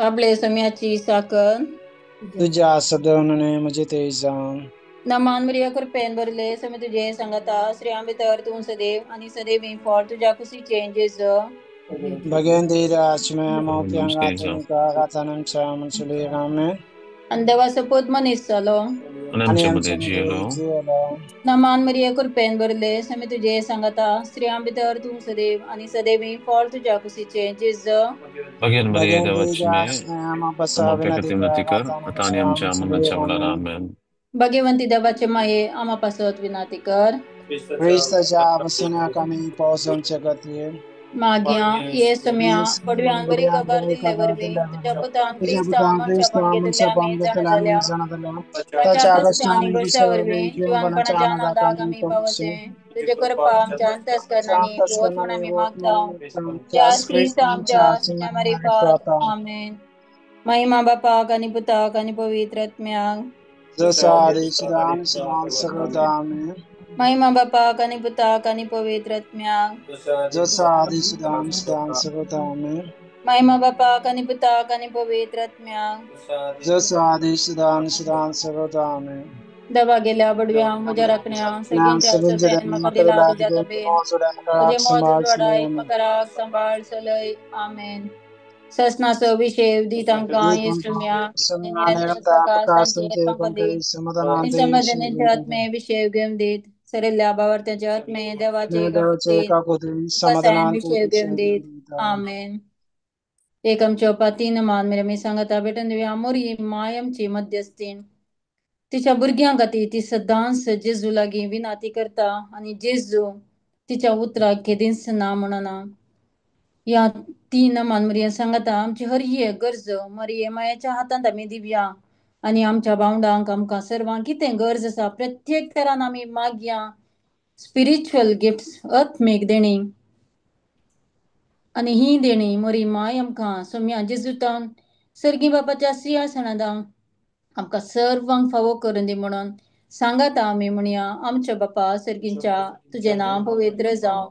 आपले सम्याची साकर तुज्या सदवने म्हजे तेजान नमान मरिया कृपेन भरले समे तुझे सांगता स्त्रियां भितर तूं सदैव आणि सदैव फळ तुझ्या कुशीचें जेजू. भगेंद्र आत्म्या मोत्यांगा आनी देवाचो पूत मनीस जालो आनी आमच्या आमच्या मदें जियेलो. जियेलो. नमान मरिया कृपेन भरले समे तुझे सांगता स्त्रियां भितर तूं सदैव आणि सदैव फळ तुझ्या कुशीचें जेजू. भगेन मरिये भगेंद्र देवाची मे आत्म्या बसा आमच्या विनती खातीर विनंती कर आतां आनी आमच्या मरणाच्या वेळार. आमेन. भाग्यवंती देवाचे माये आमा पासत विनाती कर. क्रिस्ताच्या वसनाक आमी पावसाच्या खातीर माग्या ये सम्या बडव्यान बरी खबर दिल्ले वरवीं तुज्या पुतान क्रिस्तांव मनशापण घेतिल्ले आमी जाणा जाल्या ताच्या कश्ट आनी गोश्टा वरवीं जिवनपणाच्या आनंदाक आमी पावचे. तुजे कृपा आमच्या अंतस्करणांनी होत म्हूण आमी मागता त्याच क्रिस्तांव आमच्या सुन्या मारिफात. आमेन. महिमा बापाक आनी पुताक आनी पवित्र आत्म्याक. जसो आदी सदां सदां सर्वदा आमेन. महिमा बापाक आनी पुताक आनी पवित्र आत्म्याक. जसो आदी सदां सदां सर्वदा आमेन. महिमा बापाक आनी पुताक आनी पवित्र आत्म्याक. जसो आदी सदां सदां सर्वदा आमेन. दबा गेल्या बडव्या म्हज्या राखण्या सगळ्यांच्या सोबेन म्हाका दिला तुज्या तबेन तुजे मोज उजवाडाय म्हाका राख सांबाळ चलय. आमेन. ससनाचो विशेव दी तांकां येसुम्या प्रकाश आनी समाधानाचे आत्मे विशेव घेवन दीत सरिल्ल्या भावार्थ्याचे आत्मे देवाचे कसायन विशेव घेवन दीत. आमेन. एक आमच्या तीन मान मेरे मी सांगता भेटून दिवया मोरी माय आमची मध्यस्थीन तिच्या भुरग्यां खातीर ती सदांच जेजू लागीं विनाती करता आनी जेजू तिच्या उतराक केदींच ना म्हणना. ह्या तीन मान मरिया सांगता आमची हर एक गरज मरिये मायेच्या हातांत आमी दिवया आनी आमच्या भावंडांक आमकां सर्वांक कितें गरज आसा प्रत्येक तरान आमी मागया. स्पिरिच्युअल गिफ्ट्स आत्मीक देणी आनी ही देणी मोरी माय आमकां सोम्या जेजुतान सर्गी बापाच्या सिंहासनांत आमकां सर्वांक फावो करून दी म्हणून सांगाता आमी म्हणया. आमच्या बापा सर्गींच्या तुजें नांव पवित्र जावं,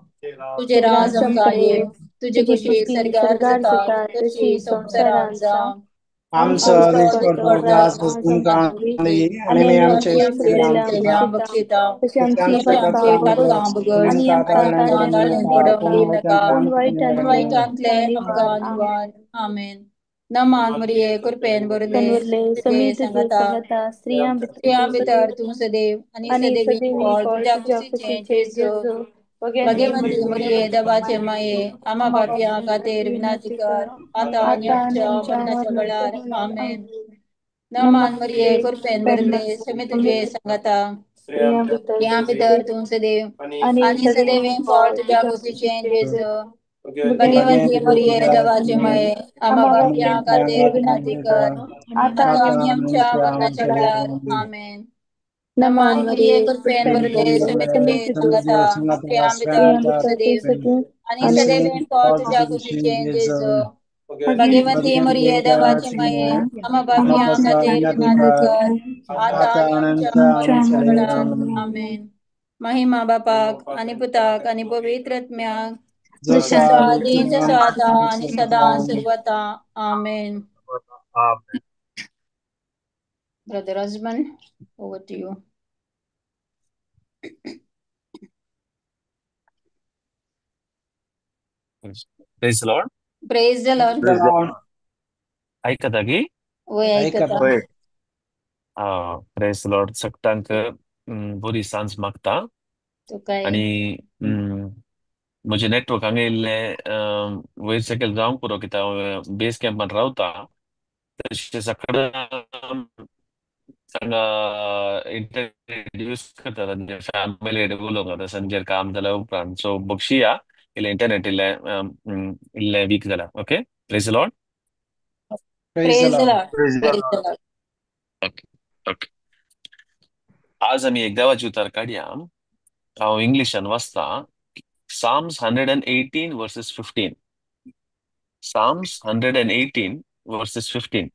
तुजें राज आमकां येवं, तुजी खुशी सर्गार जाता तशी संवसारांत जावं. आमचो दिसपट्टो घास तुमकां दी आनी आमी आमचे केल्या बक्षिता तशें आमचे पातकां बगर आनी आमकां ताळून पडोवंक दिवनाका पूण वायटांतलें आमकां निवार. आमेन. नमान मरिये कृपेन भरले तुजे सांगता स्त्रियां भितर तूं सदैव आनी सदैवी फळ तुज्या कुशीचें जेजू. भाग्यवंती मरिये देवाचे माये आमा पापयां खातीर विनाती कर आतां आनी आमच्या मरणाच्या वेळार. आमेन. नमान मरिये कृपेन भरले समे तुजे सांगता स्त्रियां भितर तूं सदैव आनी सदैवी फळ तुज्या कुशीचें जेजू. भाग्यवंती मरिये देवाचे माये आमा पापयां खातीर विनाती कर आतां आनी आमच्या मरणाच्या वेळार. आमेन. नमान मरिये कृपेन भरले समे तुजे सांगता स्त्रियां भितर तूं सदैव आनी सदैव फळ तुज्या कुशीचें जेजू. भाग्यवंती मरिये देवाचे माये आमा पापयां खातीर विनाती कर आतां आनी आमच्या मरणाच्या वेळार. आमेन. महिमा बापाक आनी पुताक आनी पवित्र आत्म्याक जसो आदी तसो आतां आनी सदां सर्वता. आमेन. Brother husband, over to you. Praise the Lord. Praise the Lord. आयकता की? वय आयकता. प्रेज the Lord. सगळ्यांक बरी सांज मागता. तुकाय आनी म्हजें नेटवर्क हांगा इल्लें वयर सकयल जावंक पुरो कित्याक हांव बेज कॅम्पान रावता. तशें सकाळ हांगा इंटरनेट यूज करतात फॅमिली उलोवंक आतां सांजेर काम जाल्या उपरांत. सो बक्षिया इल्लें इंटरनेट इल्लें इल्लें वीक जाला. Okay, praise the Lord. Praise the Lord. Praise the Lord. Okay okay. आज आमी एक देवाची उतार काडया. हांव इंग्लिशान वाचता. Psalms 118 verses 15. Psalms 118 verses 15.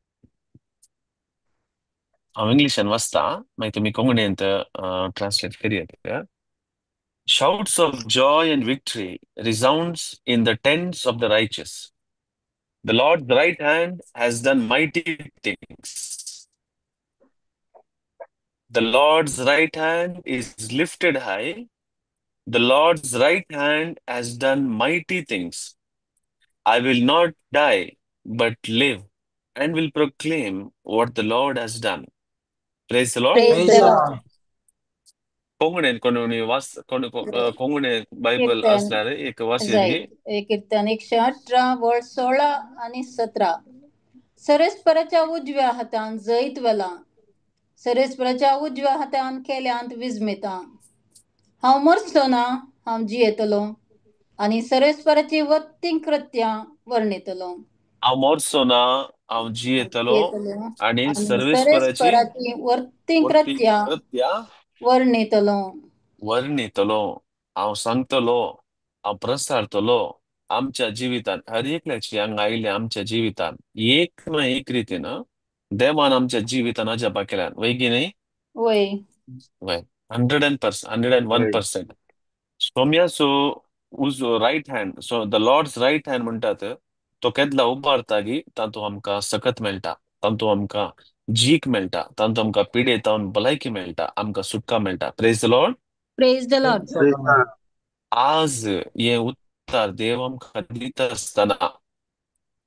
हांव इंग्लिशान वाचता, मागीर तुमी कोंकणींत translate करयात. Shouts of joy and victory resounds in the tents of the righteous. The Lord's right hand has done mighty things. The Lord's right hand is lifted high. The Lord's right hand has done mighty things. I will not die, but live and will proclaim what the Lord has done. Praise the Lord. Praise the Lord. कोंकणीन कोणी वाच कोण Konkani Bible कीर्तन असल्यार एक वाचयत right. कीर्तन 118 वळ 16 आणि 17. सरस्पराच्या उजव्या हातान जैत वेला, सरस्पराच्या उजव्या हातान केल्यांत विजमिता. हांव मरचो ना, हांव जियेतलो आनी सरस्पराची वत्ती कृत्यां वर्णितलो. हांव मरचो ना, हांव जियेतलो जियेतलो आनी आनी सर्वेस्पराची सरस्पराची वर्ती वर्ती कृत्यां कृत्यां वर्णितलो. वर्णितलो. हांव सांगतलो, हांव प्रसारतलो. आमच्या जिवितान हर एकल्याची हांगा आयिल्ल्या आमच्या जिवितान एक ना एक रितीन देवान आमच्या जिवितान अजापा केल्यान, वय की न्ही? वय. वय, 100%, 101%. सोम्याचो उजो right hand, so the Lord's right hand म्हणटात तो केदला उबारता की तातूंत आमकां सकत मेळटा, तातूंत आमकां जीक मेळटा, तातूंत आमकां पिडे तावन भलायकी मेळटा, आमकां सुटका मेळटा. Praise the Lord. Praise the Lord. आज हे उतार देव आमकां दिता आसतना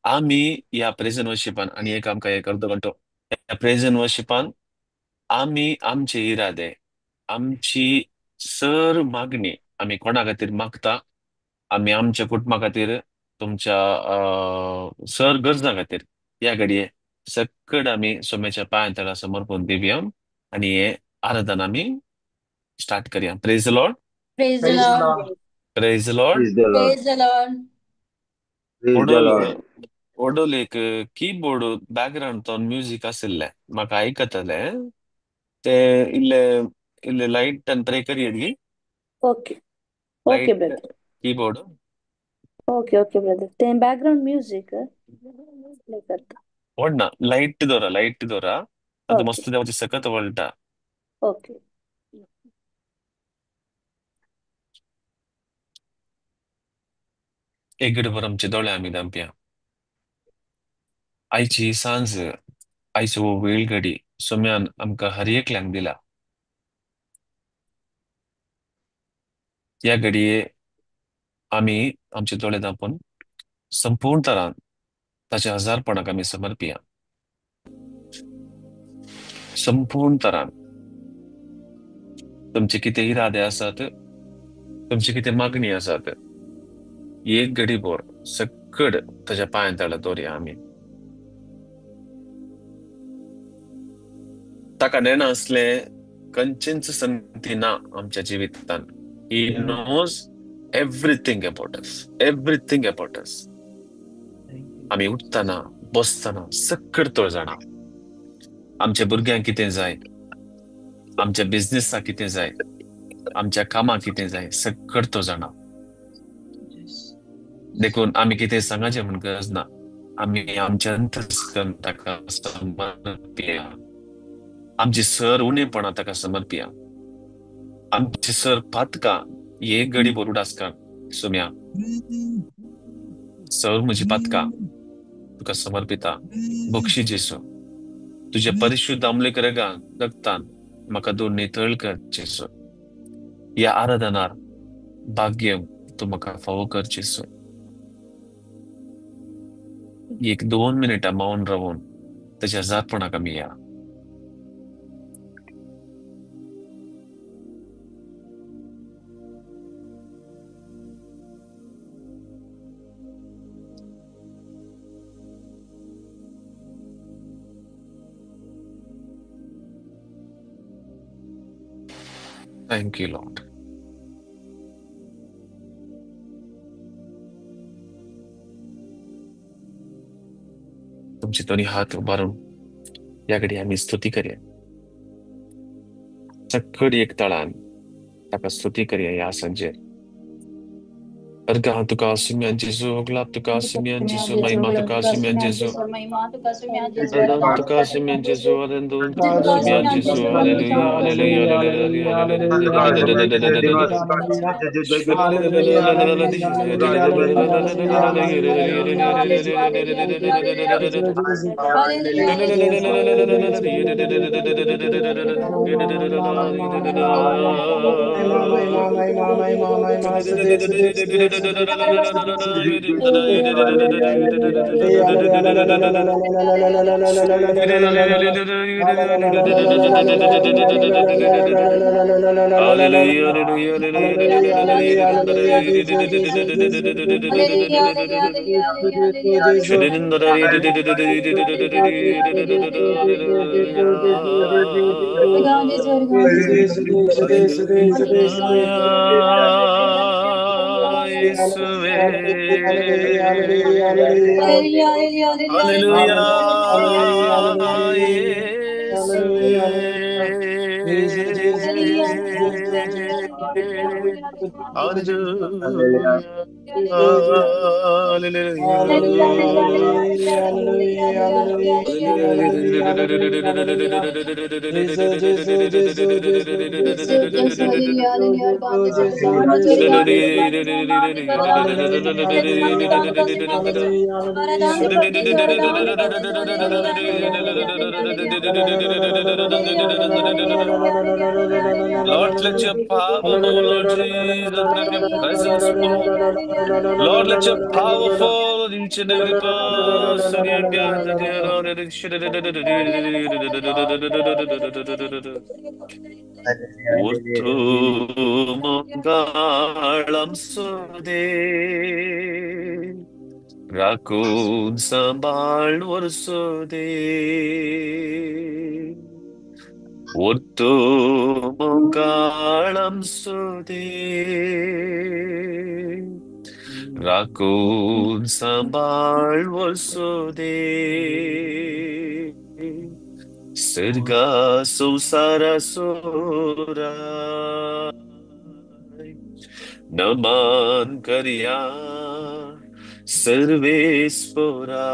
आमी ह्या प्रेजन वर्शिपान आनी एक आमकां एक अर्द घंटो ह्या प्रेजन वर्शिपान आमी आमचे इरादे, आमची सर मागणी आमी कोणा खातीर मागता, आमी आमच्या कुटुंबा खातीर, तुमच्या सर गरजां खातीर ह्या घडये सकड आमी सोम्याच्या पांया तळा समर्पण दिवया आनी हे आराधन आमी स्टार्ट करया. Praise the Lord. Praise the Lord. Praise the Lord. Praise the Lord. Praise the Lord. Praise the ओडोल Lord. ओडोल एक कीबोर्ड बॅकग्राउंड तो म्युजीक आशिल्लें म्हाका आयकतलें ते इल्ले इल्ले लायट आनी प्रे करयेत गी. Okay okay light brother. Keyboard. Okay okay brother, ते बॅकग्राऊंड म्युझिक प्ले करता. व्हडना लायट दवरा, लायट दवरा, आतां ओके मस्त देवाची सकत वळटा. ओके. एक गडभर आमचे दोळे आमी धांपया. आयची सांज, आयचो हो वेळ घडी सोम्यान आमकां हर एकल्यांक दिला. ह्या घडये आमी आमचे दोळे धांपून संपूर्ण तरान ताच्या हजारपणाक आमी समर्पिया. संपूर्ण तरान तुमचे कितें इरादे आसात, तुमची कितें मागणी आसात, एक घडी भर सकड ताच्या पांयां तळा दवरया आमी. ताका नेणा आसलें खंयचेंच संगती ना आमच्या जिवितान. He knows everything about us, everything about us. आमी उठतना बसतना सकड तो जाणा. आमच्या भुरग्यांक कितें जाय, आमच्या बिझनेसाक कितें जाय, आमच्या कामाक कितें जाय, सकड तो जाणा. देखून आमी कितें सांगाचें म्हूण गरज ना. आमी आमच्या अंतस्करण ताका समर्पिया, आमची सर उणेपणां ताका समर्पिया, आमची सर पातकां एक घडी भर उडासकां सोम्या सर म्हजी पातकां तुका समर्पिता, बक्षी जेसू, तुज्या परिशुद्ध अमलेक रगान रक्तान म्हाका दोन नितळ कर जेसू. ह्या आराधनार भाग्य तूं म्हाका फावो कर जेसू. एक 2 मिनटां मौन रावून ताच्या जातपणाक आमी या. Thank you Lord. तुमचे दोन्ही हात उबारून या घडी आमी स्तुती करया. सकड एक तळान ताका स्तुती करया ह्या सांजेर. अरगाह तुका सुम्यान जेसु होगलाप तुका सुम्यान जेसु महिमा तुका सुम्यान जेसु अदन तुका सुम्यान जेसु अदन दुन तुका सुम्यान जेसु hallelujah hallelujah hallelujah Lord, let your power, Lord Jesus, let your presence fall. Lord, let your power fall on each and every person here gathered here, Lord. Orthu sude Rakun sambal varsude Orthu mongalam sude Rakun sambal varsude Sirga samsara sura Naman karya Sarvespora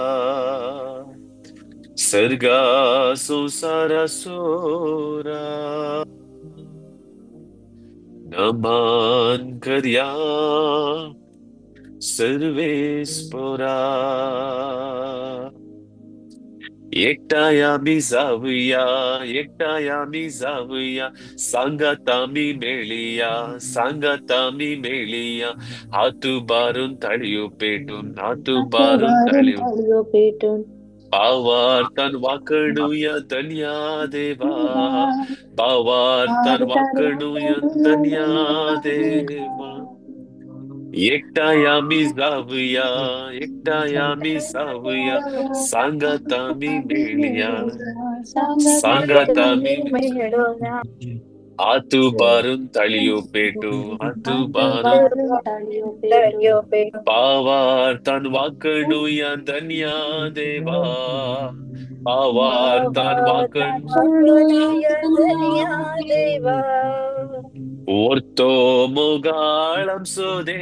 Sarga samsara sura Naman karya Sarvespora एकटाया मी जाऊया एकटाया मी जाऊया सांगाता मी मेळिया सांगाता मी मेळिया हातू बारून ताळयो पेटून हातू बारून ताळयो ताळयो पेटून पावार्तान वाकडूया धन्या देवा पावार्तान वाकडूया धन्या देवा एकटाया मी जाऊया एकटाया मी जाऊया सांगाता मी मेळिया सांगाता मी हातू बारून ताळयो पेटू हातू बारून ताळयो पेटू पावार्तान वाकडूया धन्या देवा पावार्तान वाकडूया धन्या देवा Orto mogalam sude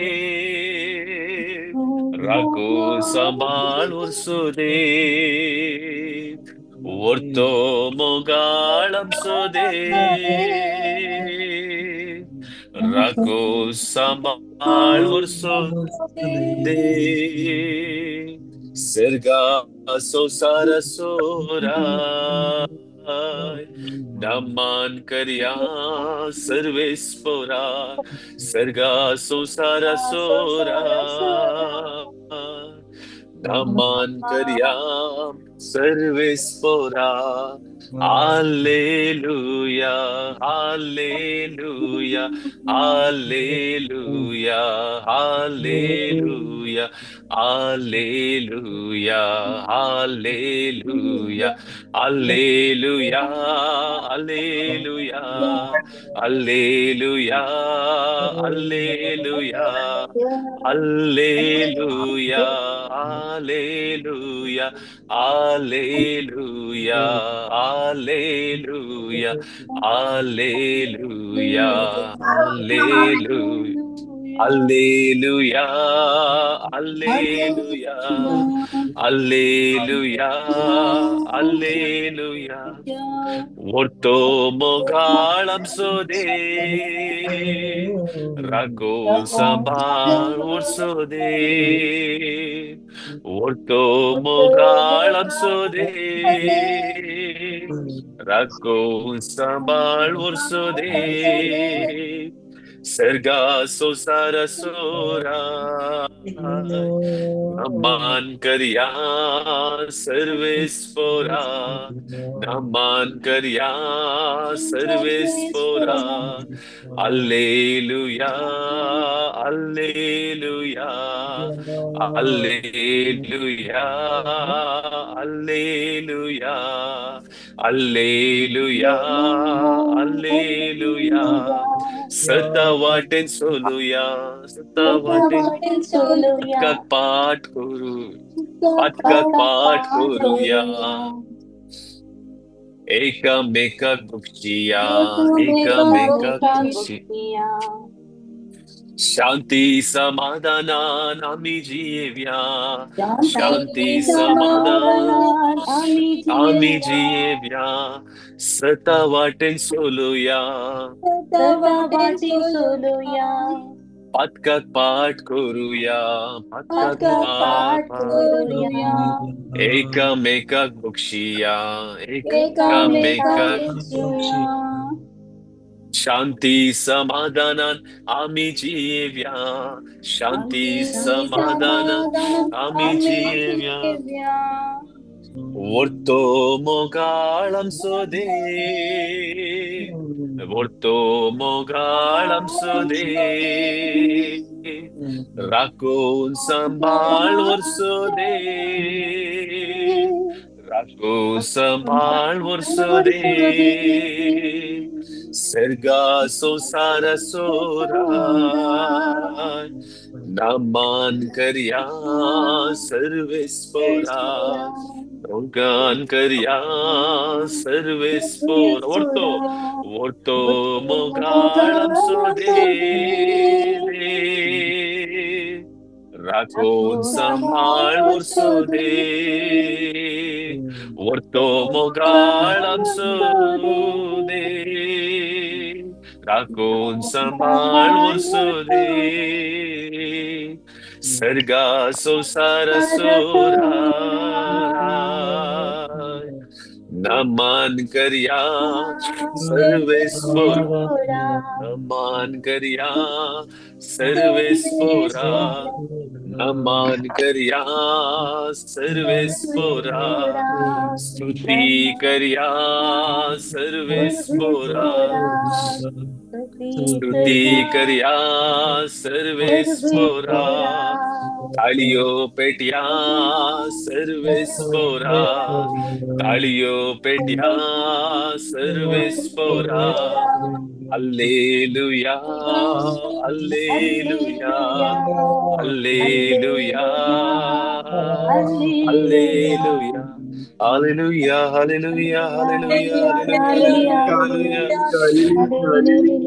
Raku sambal sude Orto mogalam sude Raku sambal sude Serga sosara sora Naman karya sarvespora Sarga samsara sora Naman karya sarvespora Hallelujah, Hallelujah, Hallelujah, Hallelujah, Hallelujah, Hallelujah, Hallelujah, Hallelujah, Hallelujah, Hallelujah, Hallelujah, Hallelujah, Hallelujah, Hallelujah, Hallelujah, Hallelujah. Alleluia, alleluia, alleluia, alleluia. Orto mogalam sode, rago sambar ursode. Orto mogalam sode, rago sambar ursode. Sarga sosara sora, Naman karya sarvesvara, Naman karya sarvesvara. Alleluia, alleluia, alleluia, alleluia, alleluia, alleluia. सदा वाटेन सोलुया, सदा वाटेन पातकाक पाठ करू, पातकाक पाठ करूया. एकामेकाक बक्षिया, एकामेकाक बक्षिया. शांती समाधानान आमी जियेव्या, शांती समाधान आमी जियेव्या. सता वाटेन सोलुया, पातकाक पाठ करूया, पातकाक पाठ करूया. एकामेकाक बक्षिया, एकामेकाक. शांती समाधानान आमी जियेव्या, शांती समाधानान आमी जियेव्या. वर्तो मोगाळम सोदे, वर्तो मोगाळम सोदे. राखून सांबाळ वर्सो दे, राखून सांबाळ वर्सो दे. सर्गा संसार सोरा, नामान करया सर्वेस्पोरा, गान करया सर्वेस्पोरा. वर्तो वर्तो मोगाळम सोदे, राखून सांबाळ वर्सो दे. वर्तो मोगाळम सोदे, राखून सांबाळ वर्सो दे. सर्गा संसार सोरा, नमन करया सर्वेस्पोरा, नमन करया सर्वेस्पोरा, नमन करया सर्वेस्पोरा. स्तुती करया सर्वेस्पोरा, स्तुती करया सर्वेस्पोरा. ताळयो पेट्या सर्वेस्पोरा, ताळयो पेट्या सर्वेस्पोरा. Alleluia, alleluia, alleluia, alleluia, hallelujah, hallelujah, hallelujah, hallelujah, hallelujah,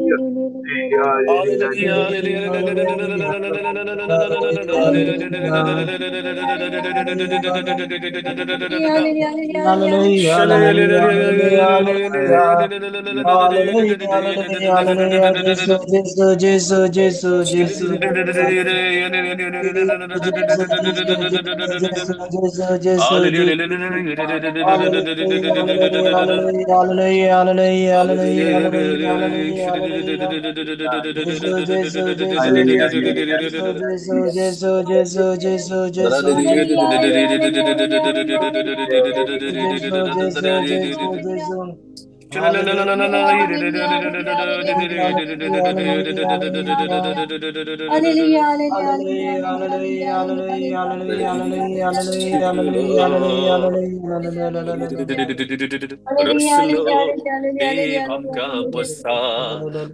देव आमकां पोसता,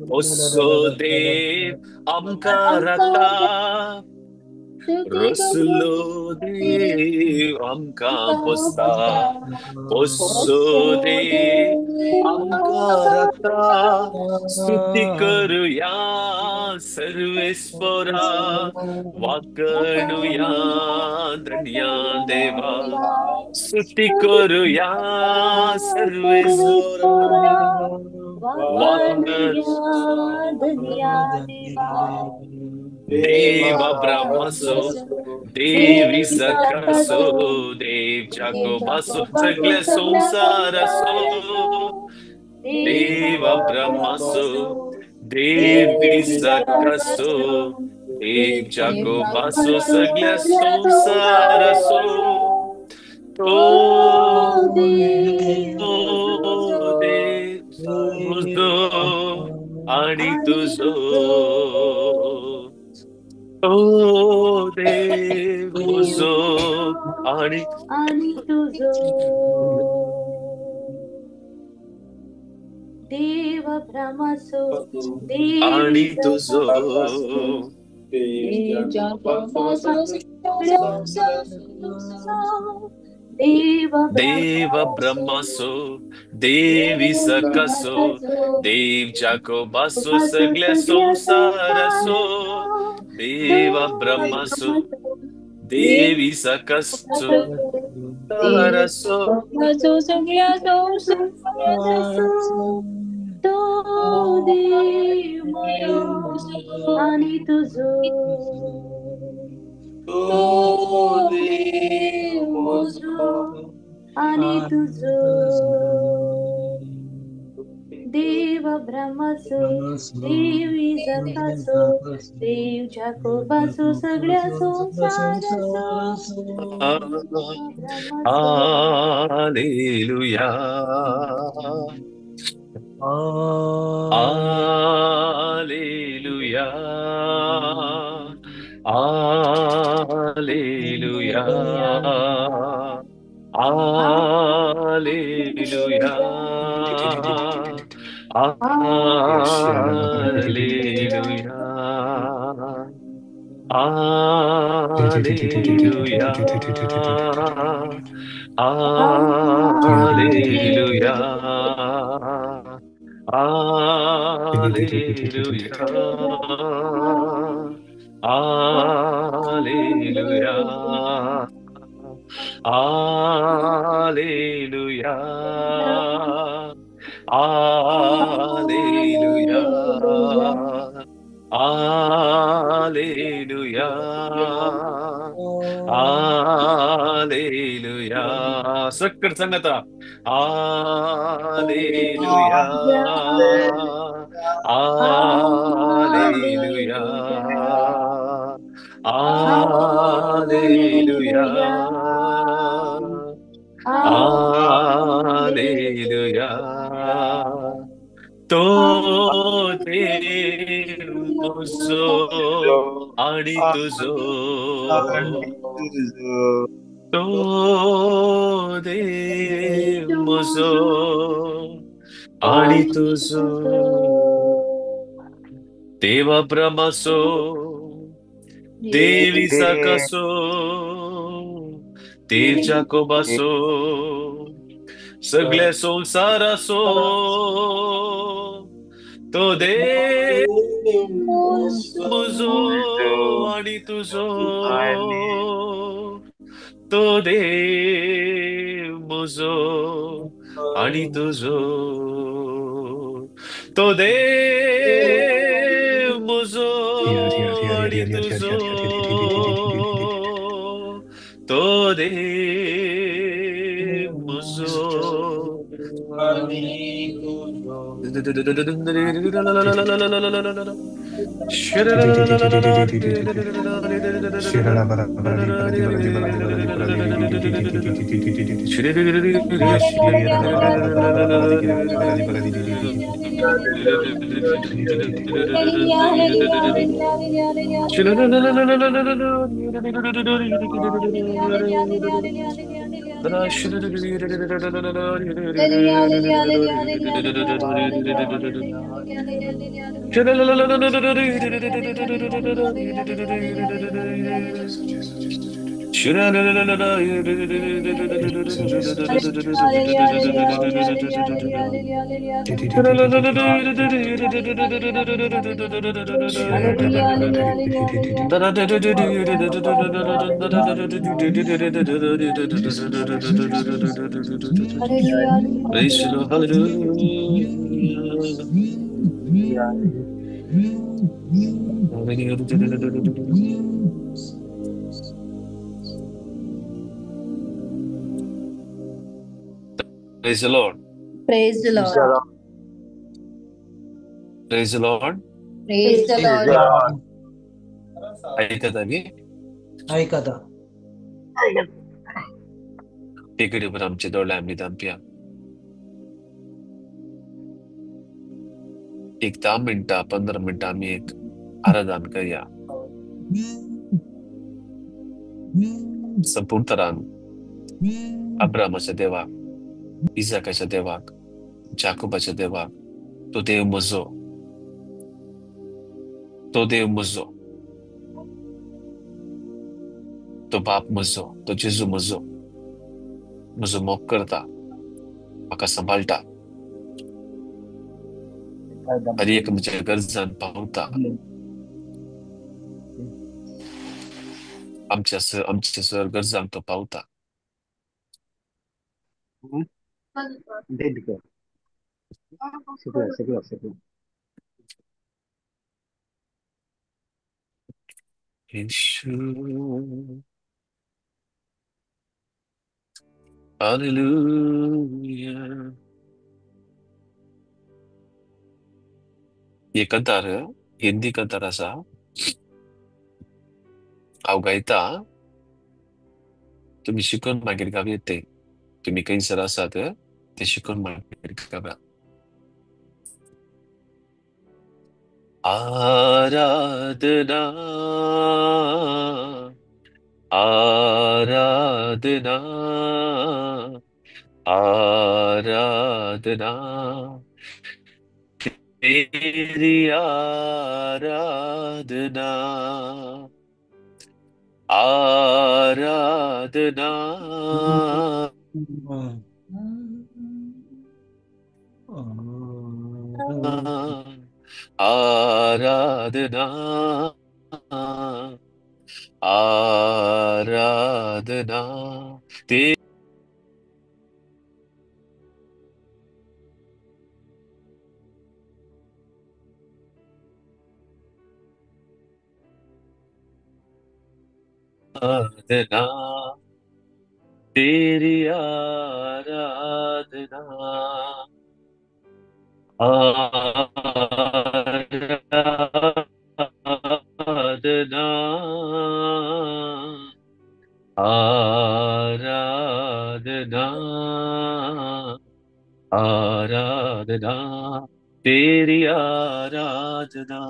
पोसो देव आमकां राखता. रसलो देव आमकां पोसता पोसो देव आमकां राखता स्तुती करुया सर्वेस्पोरा वाकणुया धन्या देवा स्तुती करुया सर्वेस्पोरा वाकण देवा ब्रह्मसो देवी सखसो देव जाकोबासो सगळ्या संसारासो देवा ब्रह्मसो देवी सखसो देव जाकोबासो सगळ्या संसारासो तो देव म्हजो आनी तुजो तो देव म्हजो आनी आनी तुजो देव भ्रमसो देवी आनी तुजो देव देव ब्रह्मासो देवी सकसो देव जाकोबासो सगळ्या संसारासो देव ब्रह्मासो देवी सकसो संसारासो तो देव म्हजो आनी तुजो तो देव म्हजो आनी तुजो देव ब्रह्मासो देवी जगासो देव जाकोबासो सगळ्या संसारासो hallelujah hallelujah hallelujah hallelujah hallelujah hallelujah hallelujah hallelujah hallelujah hallelujah hallelujah hallelujah hallelujah सक्कड सांगता हालेलुया हालेलुया हालेलुया हालेलुया तो देव म्हजो आनी तुजो तो देव म्हजो आनी तुजो देवा ब्रह्मासो देवी सकासो देव जाकोबासो सगळ्या संसारासो तो देव म्हजो आनी तुजो तो देव म्हजो आनी तुजो तो देव म्हजो आनी तुजो तो देव म्हजो Praise the Lord. Hallelujah. Praise the Lord. Praise the Lord. Praise the Lord. Praise the Lord. ऐकता गी ऐकता. टेकडीवर आमचे दोळे आम्ही धांपया. एक 10 मिनटां 15 मिनटां आमी एक आराधन करया. संपूर्ण तरान अब्रामाच्या देवाक, इजाकाच्या देवाक, जाकोबाच्या देवाक, तो देव म्हजो, तो देव म्हजो, तो बाप म्हजो, तो जेजू म्हजो, म्हजो मोग करता, म्हाका सांबाळटा, हर एक म्हज्या गरजान पावता, आमच्या आमच्या सर गरजांक तो पावता. Hallelujah. हे कंतार हिंदी कंतार आसा. हांव गायता, तुमी शिकून मागीर गावया ते. तुमी खंयसर आसात ते शिकून मागीर गावया. आराधना आराधना आराधना तेरी आराधना आराधना आराधना आराधना तेरी आराधना तेरी आराधना आराधना आराधना आराधना तेरी आराधना.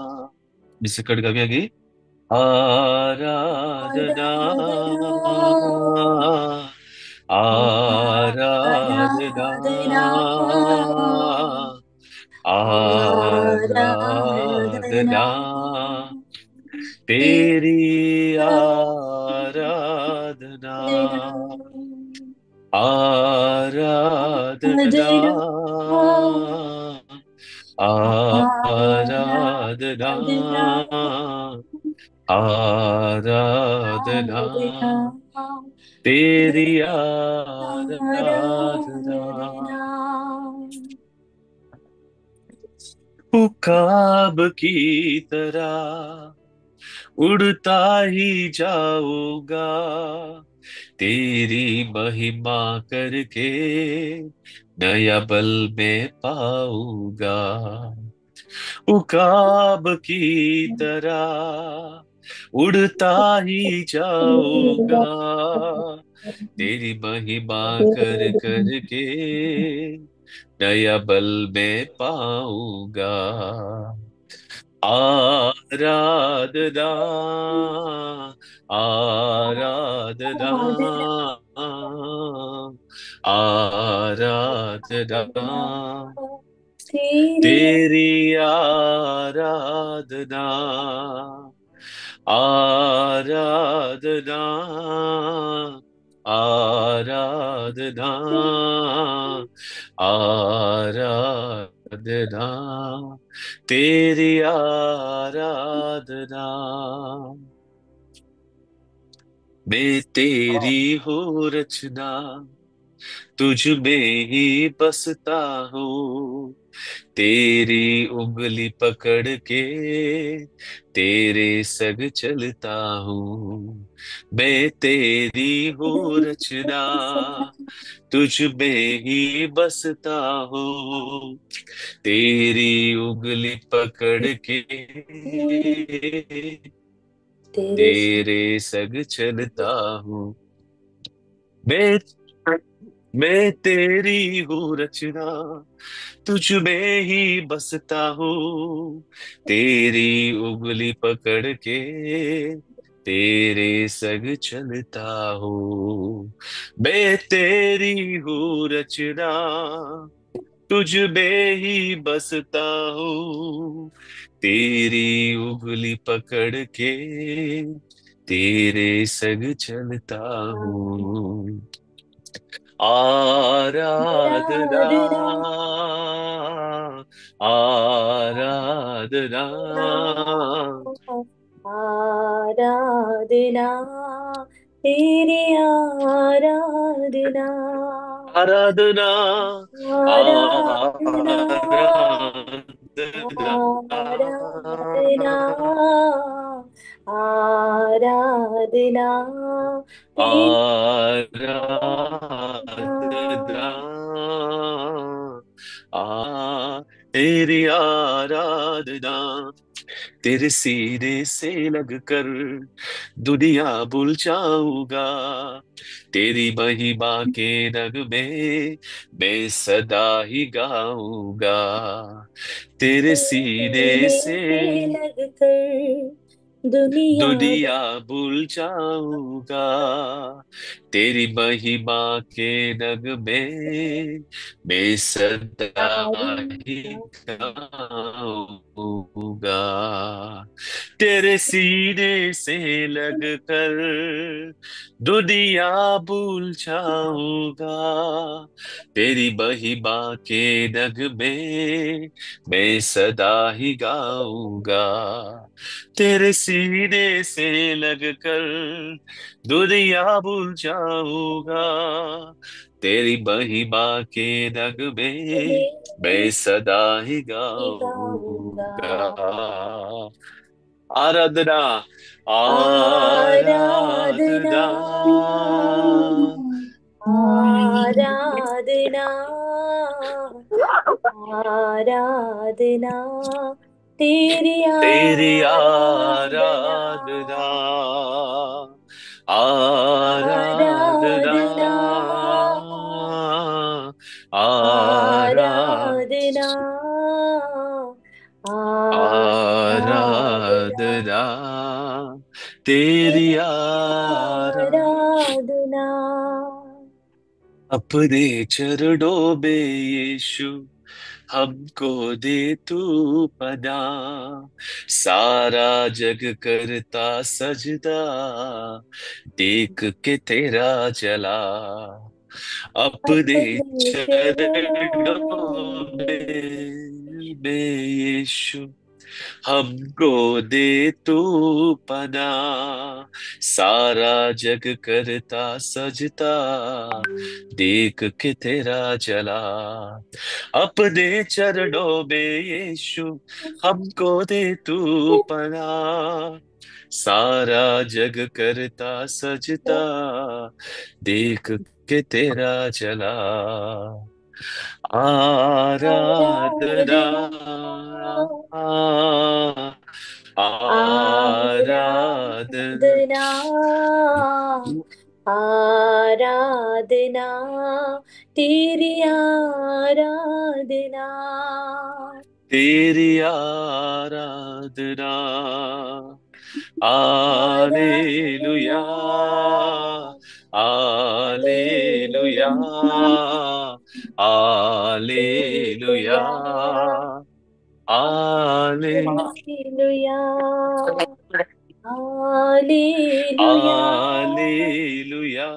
मिसकट गावया गी. आराधना आराधना आराधना तेरी आराधना आराधना आराधना आराधना तेरी आराधना. उकाब की तरह उड़ता ही जाऊंगा, तेरी महिमा करके नया बल मैं पाऊंगा. उकाब की तरह उड़ता ही जाऊंगा, तेरी महिमा कर करके नया बल मैं पाऊंगा. आराधना आराधना आराधना तेरी आराधना आराधना, आराधना, आराधना, तेरी आराधना। मैं तेरी हूँ रचना, तुझ में ही बसता हूँ, तेरी उंगली पकड़ के तेरे संग चलता हूँ। मैं तेरी हूँ रचना, तुझ में ही बसता हूँ, तेरी उंगली पकड़ के तेरे तेरे संग चलता हूँ। मैं मैं तेरी हूँ रचना, तुझ में ही बसता हूँ, तेरी उंगली पकड़ के तेरे संग चलता हूँ। मैं तेरी हूँ रचना, तुझ में ही बसता हूँ, तेरी उंगली पकड़ के तेरे संग चलता हूँ। आराधना, आराधना, आराधना, आराधना, तेरी आराधना, आराधना, आराधना, आराधना, आराधना, आराधना, तेरी आराधना, आ तेरी आराधना। तेरे सीने से लग कर दुनिया भूल जाऊंगा, तेरी महिमा के रंग में मैं सदा ही गाऊंगा। तेरे सीने सीने से से लग कर दुनिया दुनिया भूल जाऊंगा, तेरी महिमा के रंग में मैं सदा ही गाऊंगा। तेरे सीने से लग कर दुनिया भूल जाऊंगा, तेरी महिमा के रंग में मैं सदा ही गाऊंगा। तेरे सीने से लग कर दुनिया भूल जाऊंगा, तेरी महिमा के रंग में मैं सदा ही गाऊंगा। गाऊंगा। आराधना, आराधना, आराधना, आराधना, आराधना, तेरी तेरी आराधना, आराधना, आराधना, आराधना, आराधना, आराधना, आराधना, आराधना, तेरी तेरी आराधना। आराधना। अपने चरणों में यीशु हमको दे तू पना, सारा जग करता सजदा देख के तेरा जला। अपने अपने चरणों चरणों में में यीशु हमको दे तू पना, सारा जग करता सजदा देख के तेरा जला। अपने चरणों में यीशु हमको दे तू पना, सारा जग करता सजदा देख के तेरा जला। आराधना, आराधना, आराधना, आराधना, आराधना, तेरी आराधना, तेरी आराधना। हालेलुया, आराधना, हालेलुया, हालेलुया, हालेलुया, हाले hallelujah. Hallelujah. Hallelujah.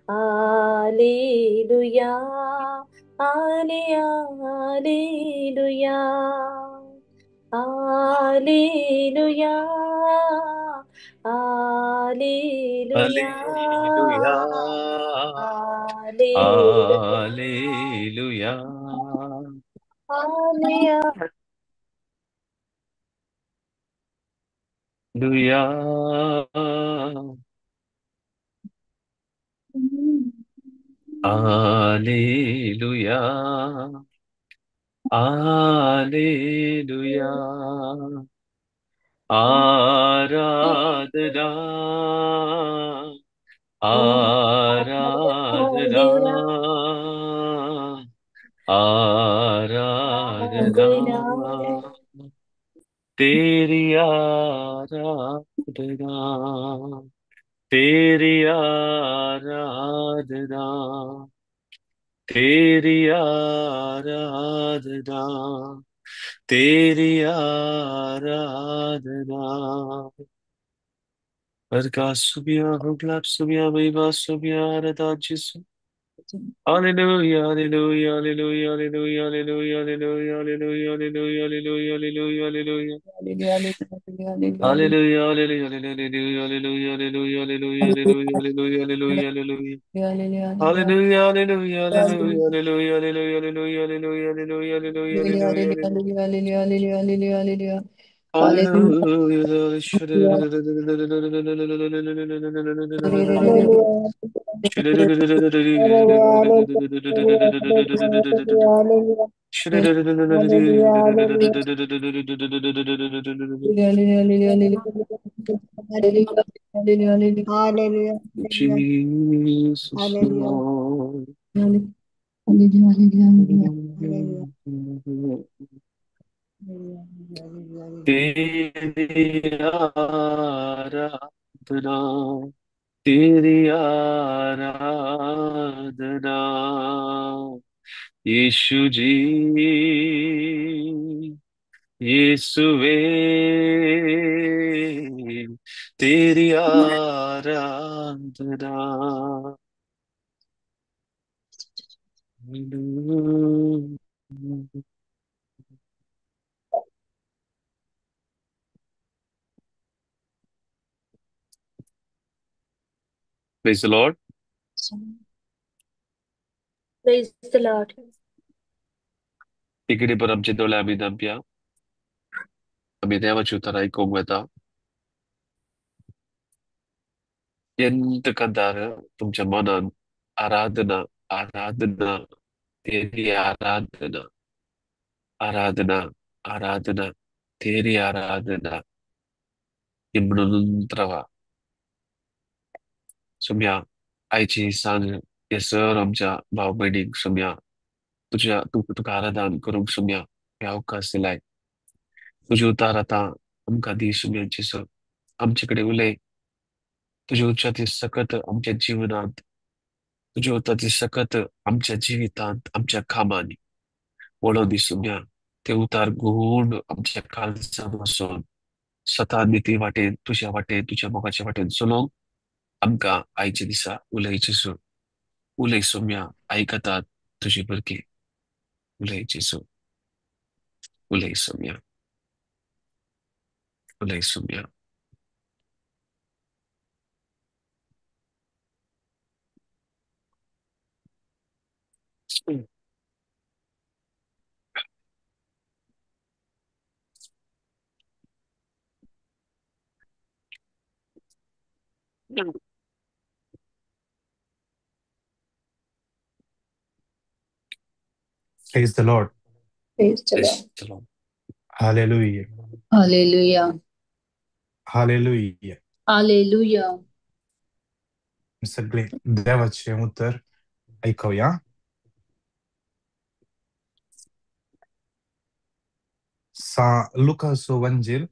Hallelujah. Hallelujah. Hallelujah. Hallelujah. Hallelujah. Hallelujah. Hallelujah. Hallelujah. Hallelujah. Hallelujah. Hallelujah. आराधना आराधना आराधना तेरी आराधना तेरी आराधना तेरी आराधना तेरी आराधना। Perkasubia, Huglapsubia, Vivasubia, Aradajisu. Hallelujah, hallelujah, hallelujah, hallelujah, hallelujah, hallelujah, hallelujah, hallelujah, hallelujah, hallelujah, hallelujah. Hallelujah. Hallelujah, hallelujah, hallelujah, hallelujah, hallelujah, hallelujah, hallelujah, hallelujah, hallelujah, hallelujah. Hallelujah. Hallelujah, hallelujah, hallelujah, hallelujah, hallelujah, hallelujah, hallelujah, hallelujah, hallelujah, hallelujah, hallelujah. Hallelujah. Hallelujah. Jesus, Lord. तेरी आराधना तेरी आराधना यीशु जी यीशुवे तेरी आराधना। Praise the Lord. Praise the Lord. तिकडे पर आमचे दोळे आमी धांपया, आमी देवाची उतरां आयकूंक वता. ಎಂತ कदार तुमच्या मनान आराधना आराधना तेरी आराधना आराधना आराधना तेरी आराधना म्हणून रावा. सुम्या आयची सांज हे सर आमच्या भाव भयणीक सुम्या तुझ्या तुका आराधन करूंक सुम्या हे अवकाश दिलाय. तुजे उतार आतां आमकां दी सुम्याची सर आमचे कडेन उलय. तुजे उच्चाती सकत आमच्या जिवनांत, तुजे उताची सकत आमच्या जिवितांत, आमच्या कामांनी वळोवन दी सुम्या. ते उतार गुण आमच्या काळजांत वचून सता निती वाटेन तुज्या वाटेन तुज्या मोगाच्या वाटेन चलोवंक आमकां आयच्या दिसा उलयचें सो उलय सोम्या. आयकतात तुजे भुरगीं. उलय जेजू, उलय सोम्या, उलय Saumya. Praise the Lord. Praise the Lord. Praise the Lord. Hallelujah. Hallelujah. Hallelujah. Hallelujah. सगळे देवाचे उतर ऐकूया. सा लुकासो वंजील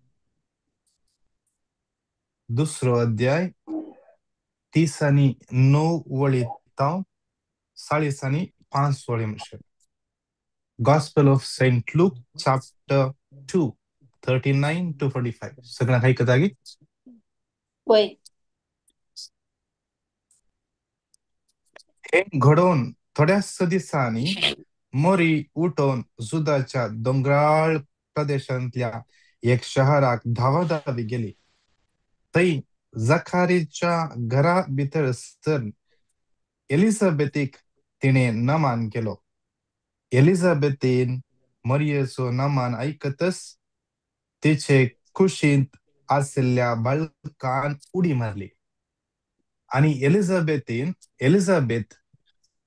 दुसरो अध्याय 30 आणि 9 वळी ताव 40 आणि 5 वळी म्हणशे. Gospel of Saint Luke chapter 2 39 to 45. सगळ्यांक आयकता गी? वय. हें घडोवन थोड्याच दिसांनी मोरी उठोवन जुदाच्या दोंगराळ प्रदेशांतल्या एक शहराक धांवाधावी गेली. थंय जखारीच्या घरा भितर सर एलिझाबेथीक तिणें नमान केलो. एलिझाबेथीन मरियेचो नमान आयकतच तिचे कुशींत आशिल्ल्या बाळकान उडी मारली आनी एलिझाबेथ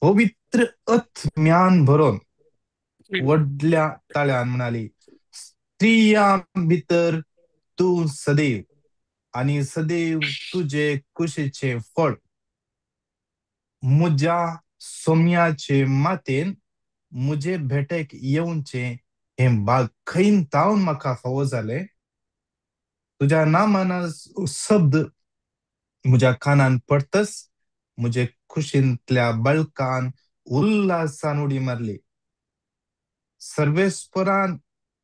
पवित्र आत्म्यान भरून व्हडल्या ताळ्यान म्हणाली, स्त्रियां भितर तूं सदैव आनी सदैव तुजे कुशीचें फळ. म्हज्या सोम्याचे मातेन म्हजे भेटेक येवचें हें बाग खंय तावन म्हाका फावो जालें? तुज्या नामाना शब्द म्हज्या कानान पडतच म्हजे कुशींतल्या बाळकान उल्हासान उडी मारली. सर्वेस्परान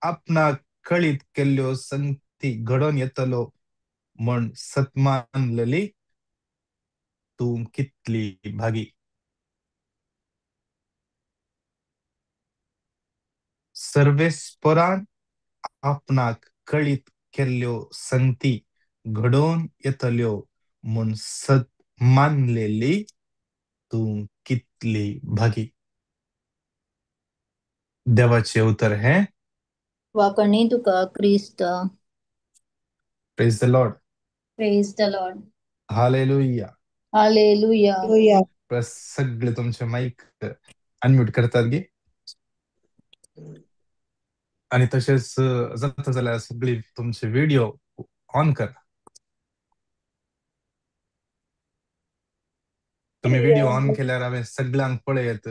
आपणाक कळीत केल्ल्यो संगती घडोवन येतलो म्हण सतमानलेली तूं कितली भागी. सर्वेस्परान आपणाक कळीत केल्ल्यो संगती घडोवन येतल्यो म्हूण सत मानलेली तूं कितली भागी. देवाचें उतर हें. वाकणी तुका क्रिस्त. Praise the Lord. Praise the Lord. Hallelujah. Hallelujah. सगळे तुमचे माईक अनम्यूट करतात गी आणि तशेच जाता जाल्यार सगळी तुमचे व्हिडिओ ऑन करा. तुमी व्हिडिओ ऑन केल्यार हांवें सगळ्यांक पळयत.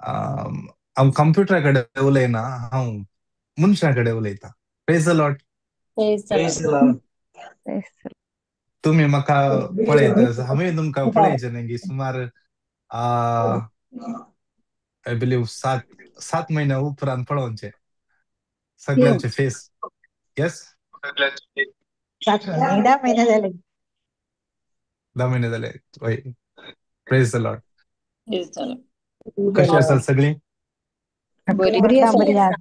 हांव कंप्युटरा कडेन उलयना, हांव मनशा कडेन उलयता. Praise the Lord. Praise the Lord. तुमी म्हाका पळयत, हांवें तुमकां पळयचें न्ही की सुमार I believe 7 म्हयन्या उपरांत पळोवचें सगळ्यांचे फेस. येस, 10 महिने झाले. 10 महिने झाले. हय. Praise the Lord. कशी आसात सगळी? बरी आसात.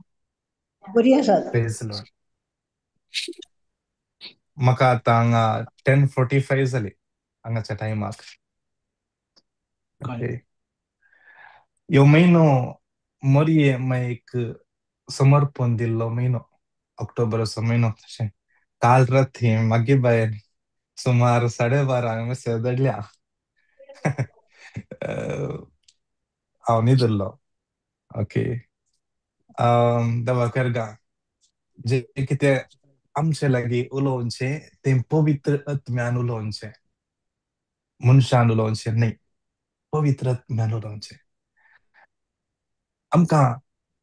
बरी आसात. Praise the Lord. म्हाका आतां हांगा 10:45 जाली हांगाच्या टायमाक. ओके, ह्यो म्हयनो मोरये माईक समर्पण दिल्लो म्हयनो, ऑक्टोबराचो म्हयनो. तशें काल राती मागीर बायन सुमार 12:30 मेसेज धाडल्या. हांव न्हिदल्लो. ओके, देवा करगा जे कितें आमचे लागीं उलोवचें तें पवित्र आत्म्यान उलोवचें, मनशान उलोवचें न्हय, पवित्र आत्म्यान उलोवचें. आमकां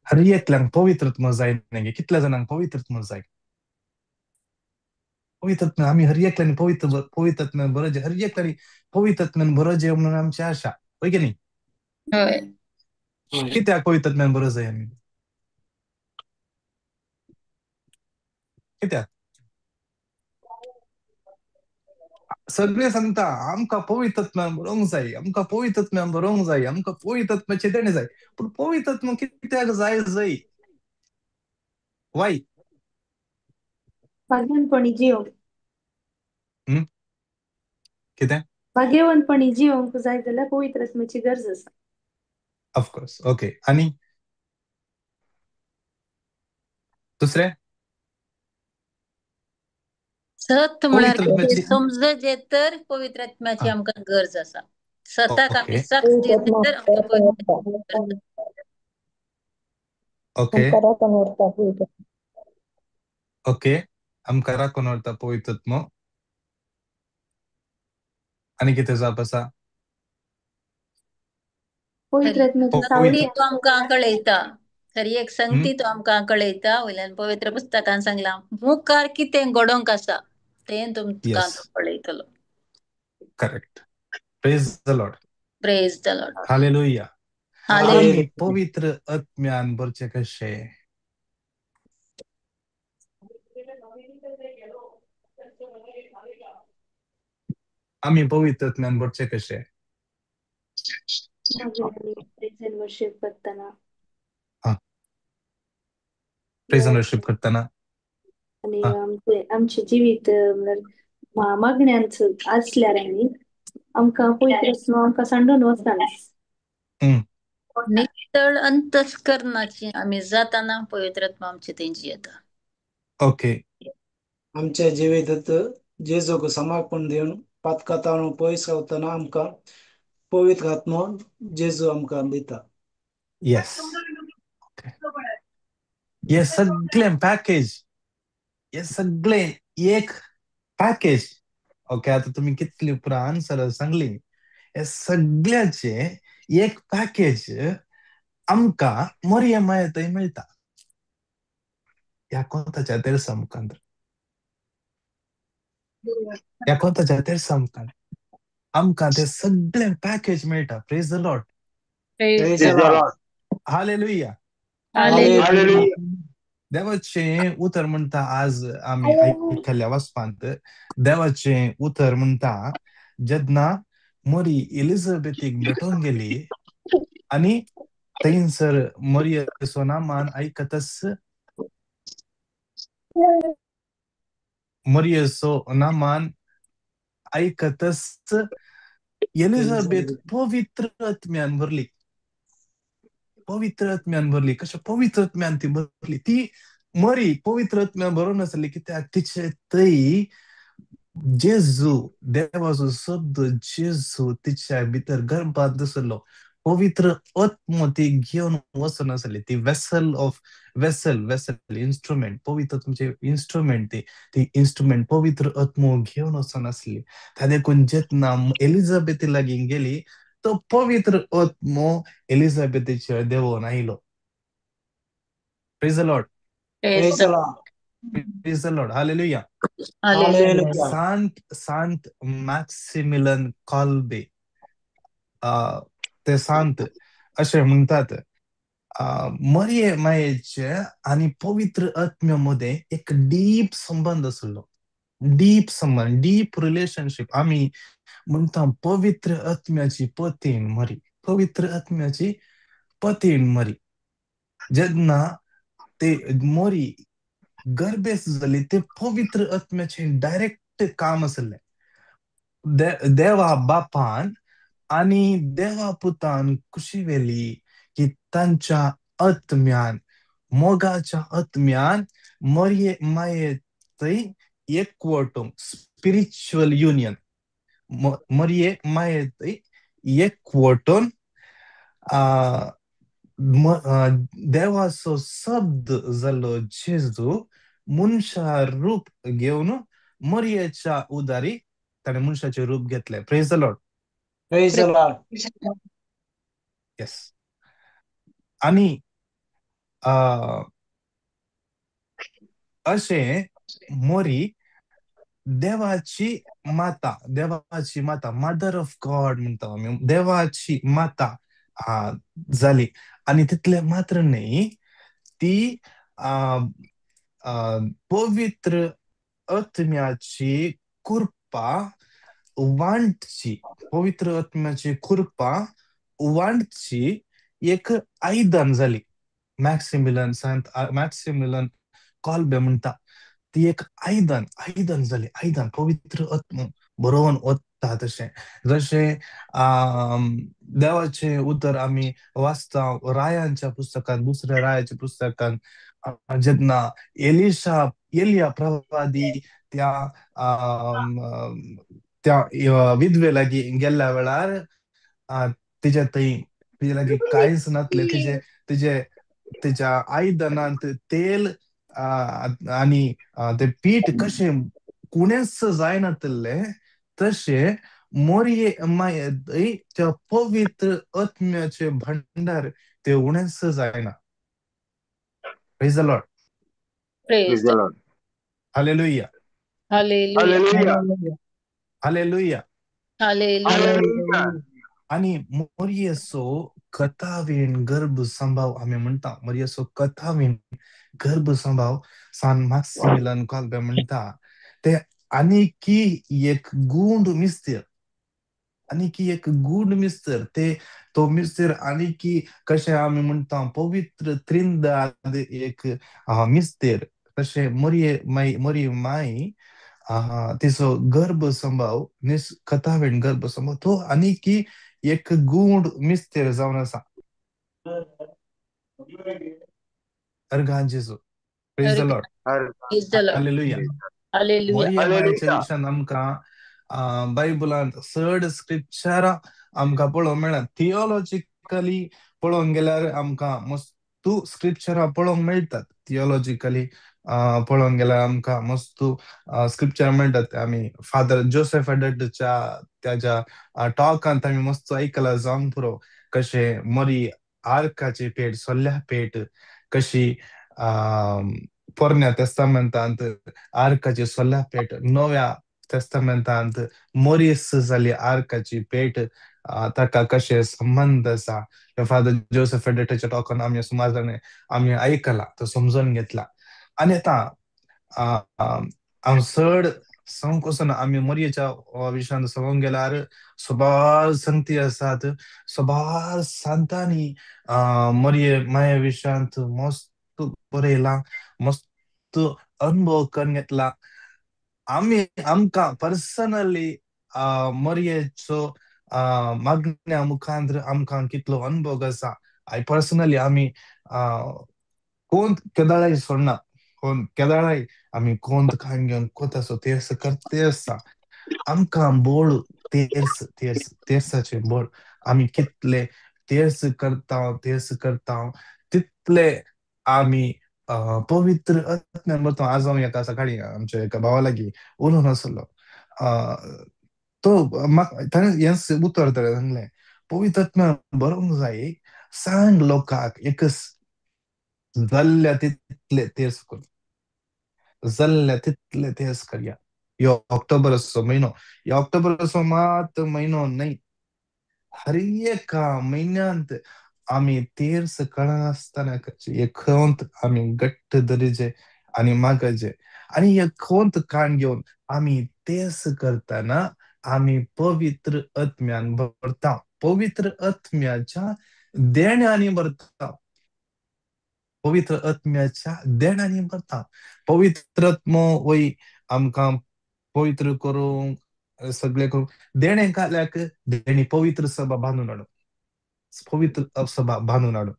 हर एकल्यांक पवित्र आत्मो जाय न्ही? कितल्या जाणांक पवित्र आत्मो जाय? पवित्र आत्मा आमी हर एकल्यांनी पवित्र आत्म्यान बरो, हर एकल्यांनी पवित्र आत्म्यान बरो जेव म्हणून आमची आशा, हय की न्ही? हय. कित्याक पवित्र आत्म्यान बरो जाय आमी? कित्याक? सगळे सांगता आमकां पवित्र आत्म्यान बरोवंक जाय, आमकां पवित्र आत्म्यान बरोवंक जाय, आमकां पवित्र आत्म्याचें देणें जाय. पूण पवित्र आत्मा कित्याक जाय जाय? वाय? भाग्यवंतपणी जिवंक. कितें? भाग्यवंतपणी जिवंक जाय जाल्यार पवित्र आत्म्याची गरज आसा. Of course. Okay, आनी दुसरें? सत म्हळ्यार कितें समजत तर पवित्र आत्म्याची आमकां गरज आसा. सताक आमी सत दित तर आमकां पवित्र. ओके, ओके, आमकां राखून व्हरता पवित्र आत्मो. आनी कितें जाप आसा? पवित्र आत्म्याची तो आमकां कळयता, खरी एक संगती तो आमकां कळयता. वयल्यान पवित्र पुस्तकान सांगलां मुखार कितें घडोवंक आसा तें तुमकां कळयतलो. Correct. Praise the Lord. Praise the Lord. Hallelujah. आमी पवित्र आत्म्यान भरचे कशे? आमी पवित्र आत्म्यान भरचे कशे? प्रेज एंड वर्शिप करतना. हा, प्रेज एंड वर्शिप करतना. आनी हा, आमचे आमचे जिवीत म्हणल्यार मागण्यांच आसल्यार आनी आमकां पवित्र आत्मो आमकां सांडून वचना. हम्म. नितळ अंतस्करणाची आमी जाताना पवित्र आत्मा आमचे तेंची येता. ओके. आमच्या जिवितात जेजूक समर्पण दिवन पातकातावन पयस रावतना आमकां पवित्र आत्मो जेजू आमकां दिता. येस. ओके. हे सगळें पॅकेज, हे सगळें एक पॅकेज. ओके, आता तुम्ही कितली पुरा आन्सर सांगली, हे सगळ्याचे एक पॅकेज आमकां मोरये माये थंय मेळटा, ह्या कोंताच्या तेरसा मुखार, ह्या कोंताच्या तेरसा मुखार आमकां ते सगळें पॅकेज मेळटा. Praise the Lord. Praise the Lord. Hallelujah. Hallelujah. देवाचें उतर म्हणटा, आज आमी आयकल्ल्या वाचपांत देवाचें उतर म्हणटा, जेन्ना मोरी एलिझाबेथीक भेटोंक गेली आनी थंयसर मोरयेचो नामान आयकतच, मोरयेचो नामान आयकतच एलिझाबेथ पवित्र आत्म्यान भरली. पवित्र आत्म्यान भरली. कशें पवित्र आत्म्यान ती भरली? ती मरी पवित्र आत्म्यान भरून आसली कित्याक तिचे थंय जेजू, देवाचो शब्द जेजू तिच्या भितर गर्भांत आसलो. पवित्र आत्मो ती घेवन वचून आसली. ती vessel of vessel, vessel instrument, पवित्र तुमचे इन्स्ट्रुमेंट, ती ती इन्स्ट्रुमेंट पवित्र आत्मो घेवन वचून आसली. त्या देखून जेन्ना एलिझाबेथी लागीं गेली तो पवित्र आत्मो एलिझाबेथीचेर देवोन आयलो. Praise the Lord. Praise the Lord. Praise the Lord. Hallelujah. Hallelujah. Sant Sant Maximilian Kolbe ते सांत अशें म्हणटात, मरये मायेचे आनी पवित्र आत्म्या मदें एक डीप संबंद आसलो. डीप संबंद, डीप रिलेशनशीप. आमी म्हणटा पवित्र आत्म्याची पतीण मरी, पवित्र आत्म्याची पतीण मरी. जेन्ना ते मोरी गर्भेस्त जाली ते पवित्र आत्म्याचें डायरेक्ट काम आसलें. देवा बापान आनी देवा पुतान खुशी व्हेली की तांच्या आत्म्यान, मोगाच्या आत्म्यान मरये माये थंय एकवटूंक, स्पिरिच्युअल युनियन, मरये माये थंय एकवटून देवाचो शब्द जालो जेजू मनशा रूप घेवन मरयेच्या उदारी ताणें मनशाचें रूप घेतलें. Praise the Lord. Praise the Lord. Yes. आनी अशें मोरी देवाची माता, देवाची माता, मदर ऑफ गॉड म्हणटा आमी, देवाची माता जाली. आनी तितलें मात्र न्हय, ती पवित्र आत्म्याची कृपा वांटची, पवित्र आत्म्याची कृपा वांटची एक आयदन जाली. मॅक्सिमिलन, सांत मॅक्सिमिलन कॉल्बे म्हणटा ती एक आयदन, आयदन जाली, आयदन पवित्र आत्मो बरोवन वता. तशें जशें देवाचें उतर आमी वाचता रायांच्या पुस्तकांत, दुसऱ्या रायाच्या पुस्तकांत, जेन्ना एलिशा, एलिया प्रवादी त्या त्या विधवे लागीं गेल्ल्या वेळार तिच्या थंय तिजे लागीं कांयच नासलें. तिजे तिजे तिच्या आयदनांत तेल आनी ते पीठ कशें कुणेच जायनातल्लें, तशें मोरये माये त्या पवित्र आत्म्याचे भंडार ते उणेच जायना. Praise the Lord. Praise the Lord. Hallelujah. Hallelujah. Hallelujah. Hallelujah. आनी मोरयेचो कथावीण गर्भ संभाव आमी म्हणटा, मरियेचो कथावीण गर्भ संभाव सान माक्सिमिलन कोल्बे म्हणटा ते आनीकी एक गूंड मिस्तेर, आनीकी एक गूढ मिस्तर. ते तो मिस्तर आनीकी कशें आमी म्हणटा पवित्र त्रिंदाद एक मिस्तेर, तशें मरिये माई, मरी माई तिचो गर्भ संभाव निस कथावीण गर्भ संभाव तो आनीकी एक गूढ मिस्तेर जावन आसा. अर्गां जेजू. Praise the lord. Praise the Lord. Hallelujah. Hallelujah. मरिये मायच्या हालेलुया. विशयान आमकां बायबलांत चड स्क्रिप्चरां आमकां पळोवंक मेळना. थियोलॉजिकली पळोवंक गेल्यार आमकां मस्तू स्क्रिप्चरां पळोवंक मेळटात. थियोलॉजिकली पळोवंक गेल्यार आमकां मस्तू स्क्रिप्चर मेळटात. आमी फादर जोसेफ एडटच्या त्याच्या टॉकांत आमी मस्त आयकलां जावंक पुरो, कशें मरी आर्काची पेट, सोल्या पेट कशी पोरण्या तेस्तामेंतांत आर्काची सोल्या पेट, नव्या तेस्तामेंतांत मोरीस जाली आर्काची पेट, ताका कशें संबंद आसा फादर जोसेफ एडटाच्या टॉकान आमी सुमार जाणांनी आमी आयकला, तो समजून घेतला. आनी आतां हांव चड सांगूंक वचना. आमी मोरयेच्या विशयांत सांगूंक गेल्यार सबार संगती आसात, सबार सांतांनी मोरये माये विशयांत मस्त बरयलां, मस्त अनुभव करून घेतला. आमी आमकां पर्सनली मोरयेचो मागण्या मुखांत आमकां कितलो अनुभव आसा. I personally आमी कोण केदाळाय सोडना, कोण केदाळाय आमी कोण कान घेवन कोतासो तेर्स करते आसा. आमकां बोळ तेर्स तेर्स तेर्साचे बोळ आमी कितले तेर्स करता, तेर्स करता तितले आमी पवित्र आत्म्यान भरता. आज हांव एका सकाळी आमच्या एका भावा लागीं उलोवन आसलो, तो ताणें हेंच उतर ताणें सांगलें, पवित्र आत्म्यान बरोवंक जाय, सांग लोकांक एकच जाल्ल्या तितले तेर्स कर, जाल्ल्या तितले तेर्स करया. ह्यो ऑक्टोबराचो म्हयनो, ह्या ऑक्टोबराचो मात म्हयनो न्हय, हर एका म्हयन्यांत आमी तेर्स कळनासतना एक खंत आमी घट्ट धरीचे आनी मागचे, आनी एक खंत काण घेवन आमी तेर्स करतना आमी पवित्र आत्म्यान भरता, पवित्र आत्म्याच्या देण्यांनी भरता, पवित्र आत्म्याच्या देण्यांनी भरता. पवित्र आत्मो वय आमकां पवित्र करूंक सगळें करूंक देणें घाल्याक देणी पवित्र सभा बांदून हाडूं, पवित्र सभा बांदून हाडूं.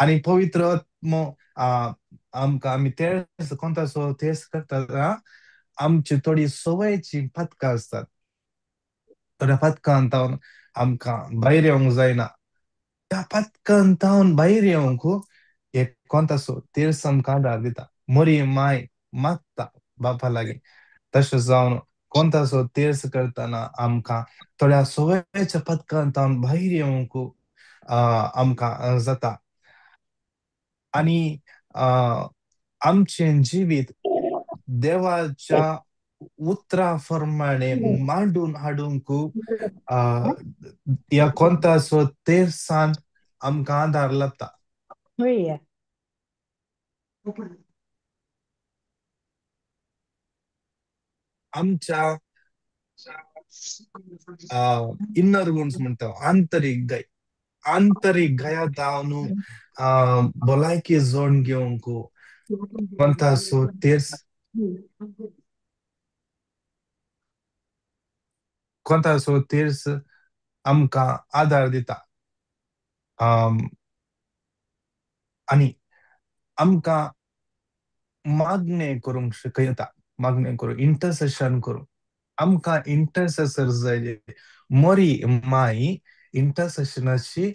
आनी पवित्र आत्मो आमकां आमी तेर्स कोणतासो तेर्स करता, आमची थोडी सवयची पातकां आसतात, थोड्या पातकां तावन आमकां भायर येवंक जायना. त्या पातकां तावन भायर येवंक एक कोणतासो तेर्स आमकां आदार दिता. मरी माय मागता बापा लागीं, तशें जावन कोणतासो तेर्स करतना आमकां थोड्या सवयच्या पातकां तावन भायर येवंक आमकां जाता. आनी आमचें जिवीत देवाच्या उतरा प्रमाणे मांडून हाडूंक ह्या कोणतासो तेर्सान आमकां आदार लाबता. आमच्या इनर गुण्स म्हणटा, आंतरीक गाय, आंतरीक गाया जावन भलायकी जोड घेवंक कोणतासो तेर्स, कोणतासो तेर्स आमकां आदार दिता. आनी आमकां मागणें करूंक शिकयता, मागणें करूंक, इंटरसेशन करूंक आमकां इंटरसेसर जाय. मोरी माई इंटरसेशनाची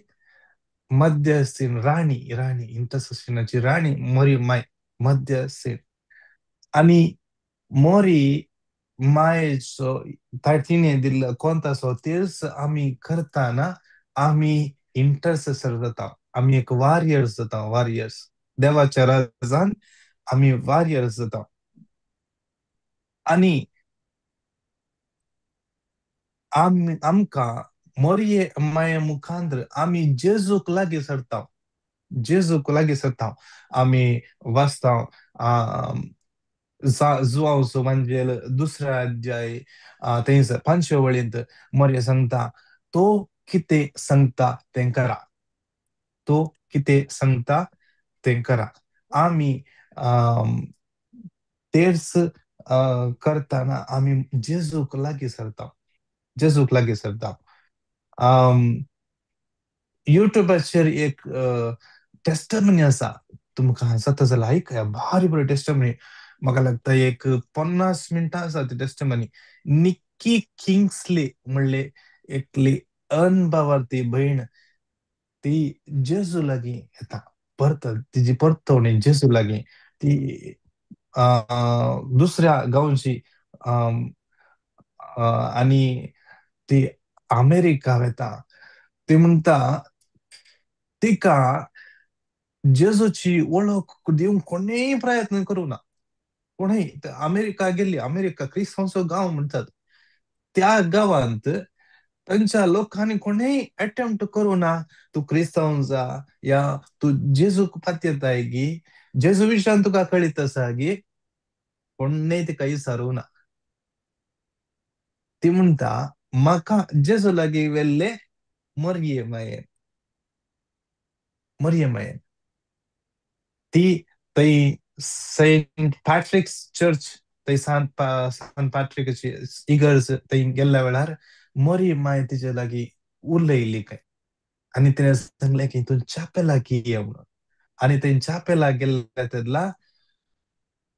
मध्यस्थीन राणी, राणी इंटरसेशनाची राणी मोरी माय मध्यस्थीन. आनी मोरी मायेचो तिणें दिल्लो कोणतासो तेर्स आमी करतना आमी इंटरसेसर जाता, आमी एक वॉरियर्स जाता, वॉरियर्स देवाच्या राजान आमी वॉरियर्स जाता. आनी आमी आमकां मोरये माये मुखांत आमी जेजूक लागीं सरता, जेजूक लागीं सरता. आमी वाचता जुवांव म्हणजे दुसऱ्या अध्याय थंयसर 5 वळींत मोरये सांगता, तो कितें सांगता तें करा, तो कितें सांगता तें करा. आमी तेर्स करतना आमी जेजूक लागीं सरता, जेजूक लागीं सरता. युट्यूबाचेर एक टेस्टमनी आसा, तुमकां जाता जाल्यार आयकया, भारी बरी टेस्टमनी. म्हाका लागता एक 50 मिनटां आसा ती टेस्टमनी. निक्की किंग्सली म्हणले एकली अनभावार्थी भयण, ती जेजू लागीं येता परत, तिजी परतवणी जेजू लागीं. ती दुसऱ्या गांवची आनी ती अमेरिका वता. ती म्हणटा तिका जेजूची वळख दिवंक कोणेय प्रयत्न करूं ना, कोणेय. अमेरिका गेल्ली, अमेरिका क्रिस्तांवचो गांव म्हणटात, त्या गांवांत तांच्या लोकांनी कोणेय अटेम्प्ट करूं ना, तूं क्रिस्तांव जा या तूं जेजूक पातयेताय गी, जेजू विशयान तुका कळीत आसा गी, कोणेय तिका विचारूं ना. ती म्हणटा म्हाका जेजू लागीं व्हेल्ले मरये मायेन, मरये मायेन. ती थंय सेंट पॅट्रिक्स चर्च, थंय सान पॅट्रिकाची इगर्ज थंय गेल्ल्या वेळार मरी माय तिजे लागीं उलयली खंय, आनी तिणें सांगलें की तूं चॅपेलाक ये म्हणून. आनी थंय चॅपेलाक गेल्ल्या तेन्ना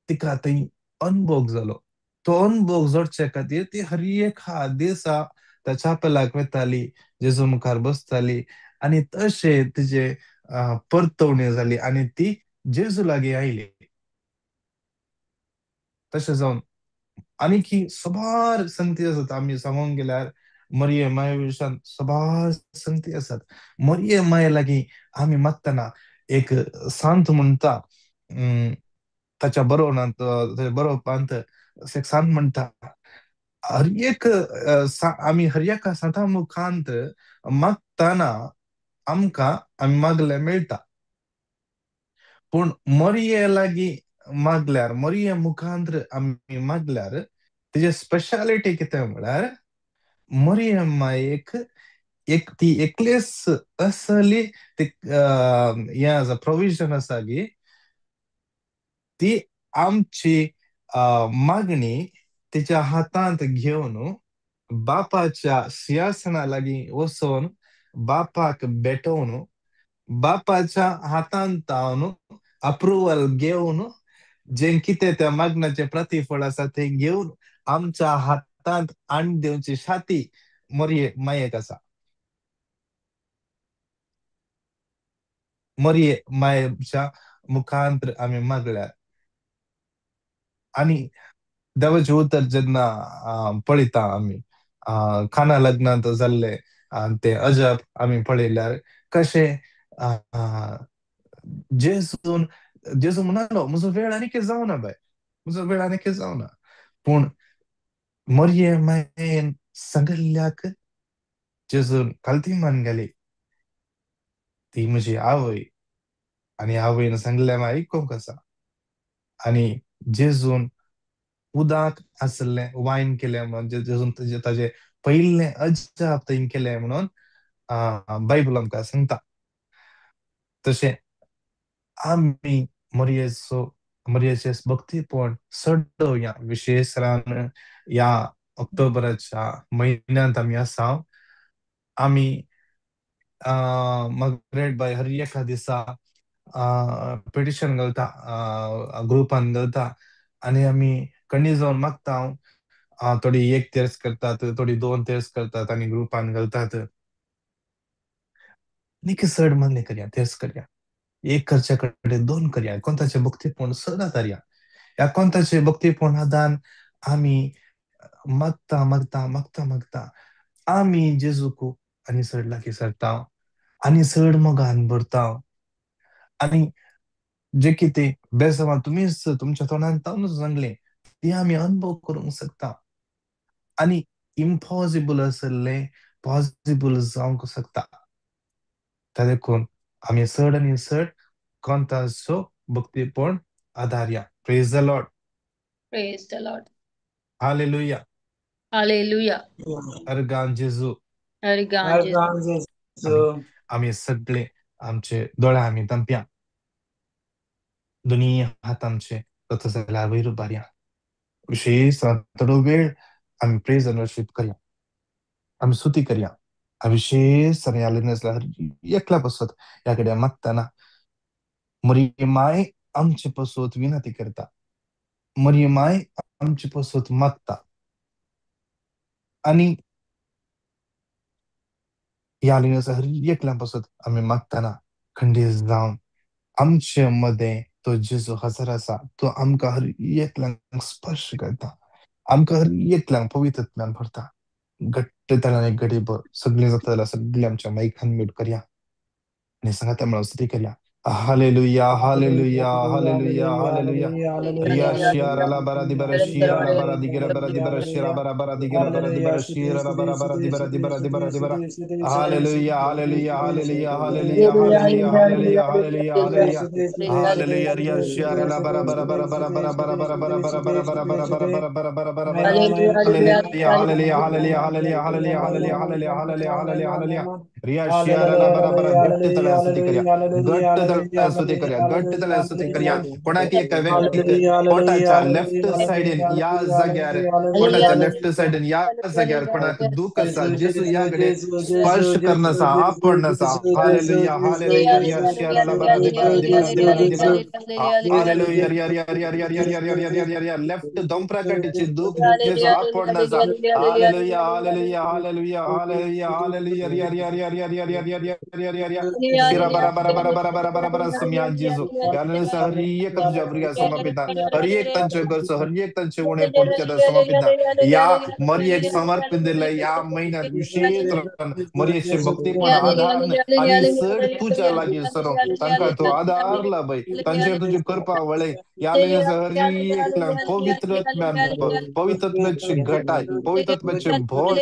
तिका थंय अनभोग जालो. तो अनभोग जोडचे खातीर ती हर एका दिसा त्या चॅपेलाक वताली, जेजू मुखार बसताली, आनी तशें तिजे परतवणी जाली आनी ती जेजू लागीं आयली. तशें जावन आनी की सबार संगती आसात. आमी सांगूंक गेल्यार मरये माये विशयान सबार संगती आसात. मरये माये लागीं आमी मागतना एक सांत म्हणटा, ताच्या बरोवणांत, ताच्या बरोवपांत एक सांत म्हणटा, हर एक आमी हर एका सांता मुखांत मागतना आमकां आमी मागले मेळटा, पूण मरये लागीं मागल्यार, मरये मुखांत आमी मागल्यार तिजे स्पेशालिटी कितें म्हळ्यार मरये मायेक एक ती एकलेच असली ती हें आसा, प्रोविजन आसा की ती आमची मागणी तिच्या हातांत घेवन बापाच्या सिंहासना लागीं वचून बापाक भेटोवन बापाच्या हातांत तावन अप्रुवल घेवन जें कितें त्या मागण्याचें प्रतिफळ आसा तें घेवन आमच्या हातांत हाडून दिवची शाती मरये मायेक आसा. मरये मायेच्या मुखांत आमी मागल्यार. आनी देवाचें उतर जेन्ना पळयता आमी खाना लग्नांत जाल्ले ते अजाप आमी पळयल्यार कशें जेजून, जेजू म्हणालो म्हजो वेळ आनी जावना बाय, म्हजो वेळ आनी जावना, पूण मरये मायेन सांगिल्ल्याक जेजून कालती मान घाली, ती म्हजी आवय, आनी आवयन सांगलें आयकूंक आसा. आनी जेजून उदक आसलें वायन केलें म्हणून जेजून ताजें पयलें अजाप थंय केलें म्हणून बायबल आमकां सांगता. तशें आमी मरयेचो, मरयेचें भक्तीपण चडोवया, विशेश ह्या ऑक्टोबराच्या म्हयन्यांत आमी आसा. आमी मागरेट बाय हर एका दिसा पिटिशन घालता, ग्रुपान घालता, आनी आमी कणी जावन मागता. थोडी एक तेर्स करतात, थोडी 2 तेर्स करतात आनी ग्रुपान घालतात. निकी चड मागणी करया, तेर्स करया, एक करच्या कडेन 2 करया, कोणताचे भक्तीपण सदां धरया. ह्या कोणताचे भक्तीपण आदान आमी मागता मागता मागता मागता आमी जेजूक आनी चड लागीं सरता आनी चड मोगान भरता. आनी जे कितें बेजांवां तुमीच तुमच्या तोंडान तावनूच सांगलें ती आमी अनुभव करूंक शकता. आनी इम्पॉसिबल आसलें पॉसिबल जावंक शकता। त्या देखून आमी चड आनी चड कोंताचो भक्तीपण आदारया। Praise the Lord. Praise the Lord. Hallelujah. Hallelujah. Organ जेजू। अर्गान जेजू। आमी सगळे आमचे दोळे आमी दमप्या, दोनी हात आमचे तसो जाल्यार वयर उबारया। विशेष थोडो वेळ आमी प्रेज आनी वर्शीप करया, आमी स्तुती करया। विशेष एकल्या पसत ह्या कडेन मागतना मरी माय आमचे पसत विनंती करता, मरी माय आमचे पसत मागता। आनी ह्या हर एकल्या पसत आमी मागतना खंडीत जावन आमचे मदें तो जेजू हजर आसा, तो आमकां हर एकल्यांक स्पर्श करता, आमकां हर एकल्यांक पवित्र आत्म्यान भरता। घट्ट ताळ्यान एक घडी भर सगळीं जाता जाल्यार सगळीं आमच्या मायकान म्यूट करया आनी सांगाता म्हणून स्तुती करया। Hallelujah, hallelujah, hallelujah, hallelujah. Riya शियारा ला बरा दी बरा शियारा ला बरा दी गिरा बरा दी बरा शिरा बरा बरा दी गिरा बरा दी बरा शिरा ला बरा बरा दी बरा दी बरा दी बरा दी बरा। Hallelujah, hallelujah, hallelujah, hallelujah, hallelujah, hallelujah, hallelujah, hallelujah, hallelujah. Riya शियारा ला बरा बरा बरा बरा बरा बरा बरा बरा बरा बरा बरा बरा बरा बरा बरा बरा बरा बरा। Hallelujah, hallelujah, hallelujah, hallelujah, hallelujah, hallelujah, hallelujah, hallelujah, hallelujah, hallelujah. Riya शियारा ला बरा बरा। घट्ट तळ्यान स्तुती करया, घट्ट तळ्यान स्तुती करया, घट्ट तळ्यान स्तुती करया। कोणाक एका व्यक्तीक पोटाच्या लेफ्ट सायडीन ह्या जाग्यार, पोटाच्या लेफ्ट सायडीन ह्या जाग्यार कोणाक दूख आसा, जेजू ह्या कडेन स्पर्श करून आसा, आपण आसा। Hallelujah, hallelujah. रिया शियारा ला बरा दी बरा दी बरा दी बरा दी बरा। हालेलुया। रिया रिया रिया रिया रिया रिया रिया रिया रिया रिया। लेफ्ट दोंपराकाटीची दूख जेजू आपण आसा। Hallelujah, hallelujah, hallelujah, hallelujah, hallelujah. Riya रिया रिया रिया रिया रिया रिया रिया रिया रिया। शिरा बरा बरा बरा बरा बरा बरा बरा। सम्यान जेजू हर एक तुझ्या भुरग्याक समर्पिता, हर एक तांचे गरजो, हर एक तांचे उणेपण तुज्या समर्पिता। ह्या मरियेक समर्पण दिले ह्या म्हयन्यांत विशेष मरियेचे भक्तीपण आधार आनी चड तुज्या लागीं सरो तांकां तूं आधार लाभय, तांचेर तुजी कृपा वळय। ह्या म्हयन्याक हर एकल्याक पवित्र आत्म्यान पवित्र आत्म्याची घटाय, पवित्र आत्म्याचे भोळ,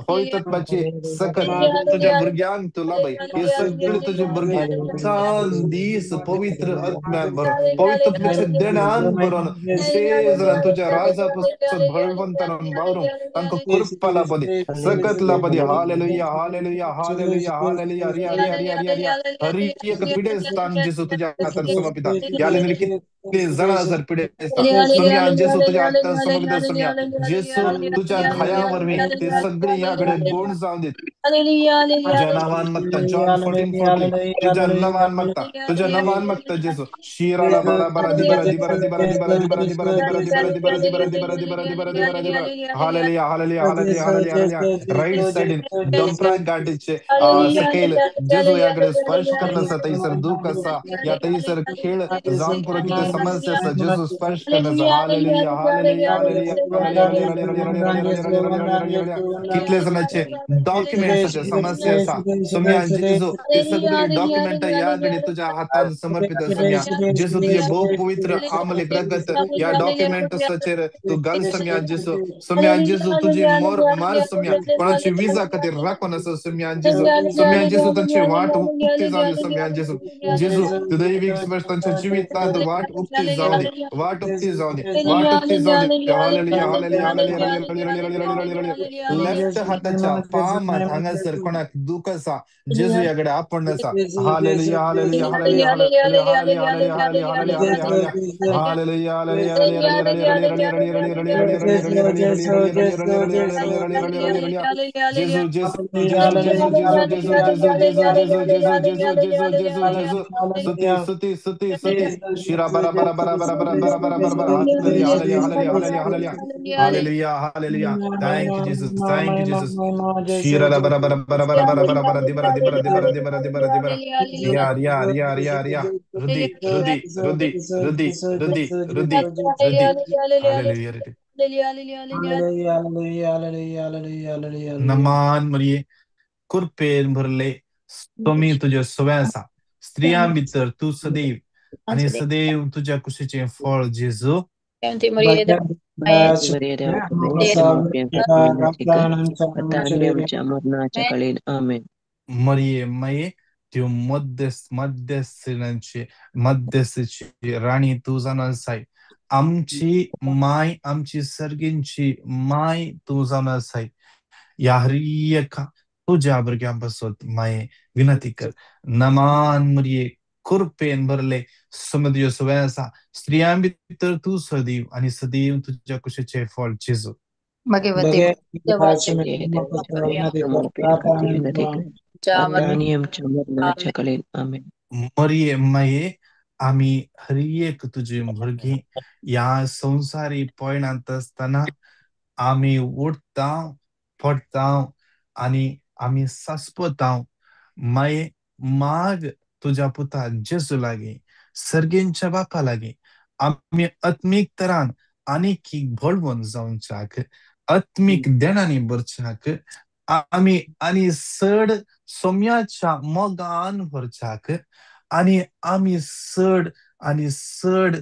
पवित्र आत्म्याची सकत तुझ्या भुरग्यांक तूं लाभय। हे सगळे तुजे भुरगे सान दीस पवित्र आत्म्यान भरून, पवित्र आत्म्याच्या देण्यान भरून विशेष तुझ्या राजा पासून बळवंतान वावरूंक तांकां कृपा लाभली, सकत लाभली। Hallelujah, hallelujah, hallelujah, hallelujah. रिया रिया रिया रिया रिया। हर एक पिडेस्तान जेजू तुझ्या हातान समर्पिता। ह्या कितले जाणां जर पिडेस्तान सम्या जेजू तुझ्या हातान समर्पिता। सम्या जेजू तुझ्या घाया वरवीं ते सगळे ह्या कडेन गोण जावन दीत। तुझ्या नांवान मागता, जॉन 14:14, तुझ्या नांवान मागता, तुझ्या नांवान मागता जेजू। शिराला बरा बरा दी बरा दी बरा दी बरा दी बरा दी बरा दी बरा दी बरा दी बरा दी बरा दी बरा दी बरा दी बरा दी बरा दी बरा दी बरा। Hallelujah, hallelujah, hallelujah, hallelujah, hallelujah. Right सायडीन दोंपरा गाडीचे सकयल जेजू ह्या कडेन स्पर्श करून आसा। थंयसर दूख आसा या थंयसर खेळ जावन पुरो कितें समस्या आसा, जेजू स्पर्श करून आसा। Hallelujah, hallelujah, hallelujah, hallelujah. कितले जाणांचे डॉक्युमेंट्साचे समस्या आसा सम्या जेजू, ते सगळे डॉक्युमेंट ह्या कडेन तुज्या हातान समर्पित सम्या जेजू। तुजे भोव पवित्र आमलीक रगत ह्या डॉक्युमेंट्साचेर तूं घाल सम्या जेजू। सम्या जेजू तुजी मोर मार सम्या, कोणाची विजा खातीर राखून आसा सम्या जेजू। सम्या जेजू तांची वाट उक्ती जावं दी सम्या जेजू। जेजू तुजो दैवीक स्पर्श तांच्या जिवितांत वाट उक्ती जावं दी, वाट उक्ती जावं दी, वाट उक्ती जावं दी। Hallelujah, hallelujah, hallelujah, hallelujah. Left हाताच्या पामात हांगासर कोणाक दूख आसा, जेजू ह्या कडेन आपण आसा। Hallelujah, hallelujah, hallelujah, hallelujah, hallelujah, hallelujah, hallelujah, hallelujah, hallelujah, hallelujah. जेजू जेजू जेजू जेजू जेजू जेजू जेजू जेजू जेजू जेजू जेजू जेजू जेजू जेजू। स्तुति स्तुति स्तुति स्तुति। शिरा बरा बरा बरा बरा बरा बरा बरा बरा बरा। Hallelujah, hallelujah, hallelujah, hallelujah, hallelujah, hallelujah. Thank you Jesus, thank you Jesus. शिरा ला बरा बरा बरा बरा बरा बरा बरा दी बरा दी बरा दी बरा दी बरा दी बरा दी बरा। रिया रिया रिया रिया रिया। रुदी रुदी रुदी रुदी रुदी रुदी रुदी। हालेलुया। नमान मरिये, कृपेन भरले स्वामी तुझ्या सवे आसा। स्त्रियां भितर तूं सदैव आनी सदैव तुज्या कुशीचें फळ जेजू। मरिये देवाच्या माये क्षमा खातीर विनंती कर आतां आनी आमच्या मरणाच्या कळीन. आमेन. मरिये माये त्यो मध्यस्थ मध्यस्थांची मध्यस्थची राणी तूं जावन आसाय. आमची माय, आमची सर्गींची माय तूं जावन आसाय. ह्या हर एका तुज्या भुरग्यां पासत माये विनंती कर. नमान मरिये, कृपेन भरले, समुद्र सवय आसा. स्त्रियां भितर तूं सदैव आनी सदैव तुज्या कुशीचें फळ जेजू. भगवती देवाचे मरिये देवाच्या माये क्षमा खातीर विनंती कर आतां आनी आमच्या मरणाच्या कळीन. आमेन. मरिये माये, आमी हर एक तुजी भुरगीं ह्या संवसारी पयणांत आसतना आमी उठता, पडटा आनी आमी सासपता. माये, माग तुज्या पुता जेजू लागीं, सर्गेंच्या बापा लागीं आमी आत्मीक तरान आनीक बळवंत जावच्याक, आत्मीक देणांनी भरच्याक, आमी आनी चड सोम्याच्या मोगान भरच्याक आनी आमी चड आनी चड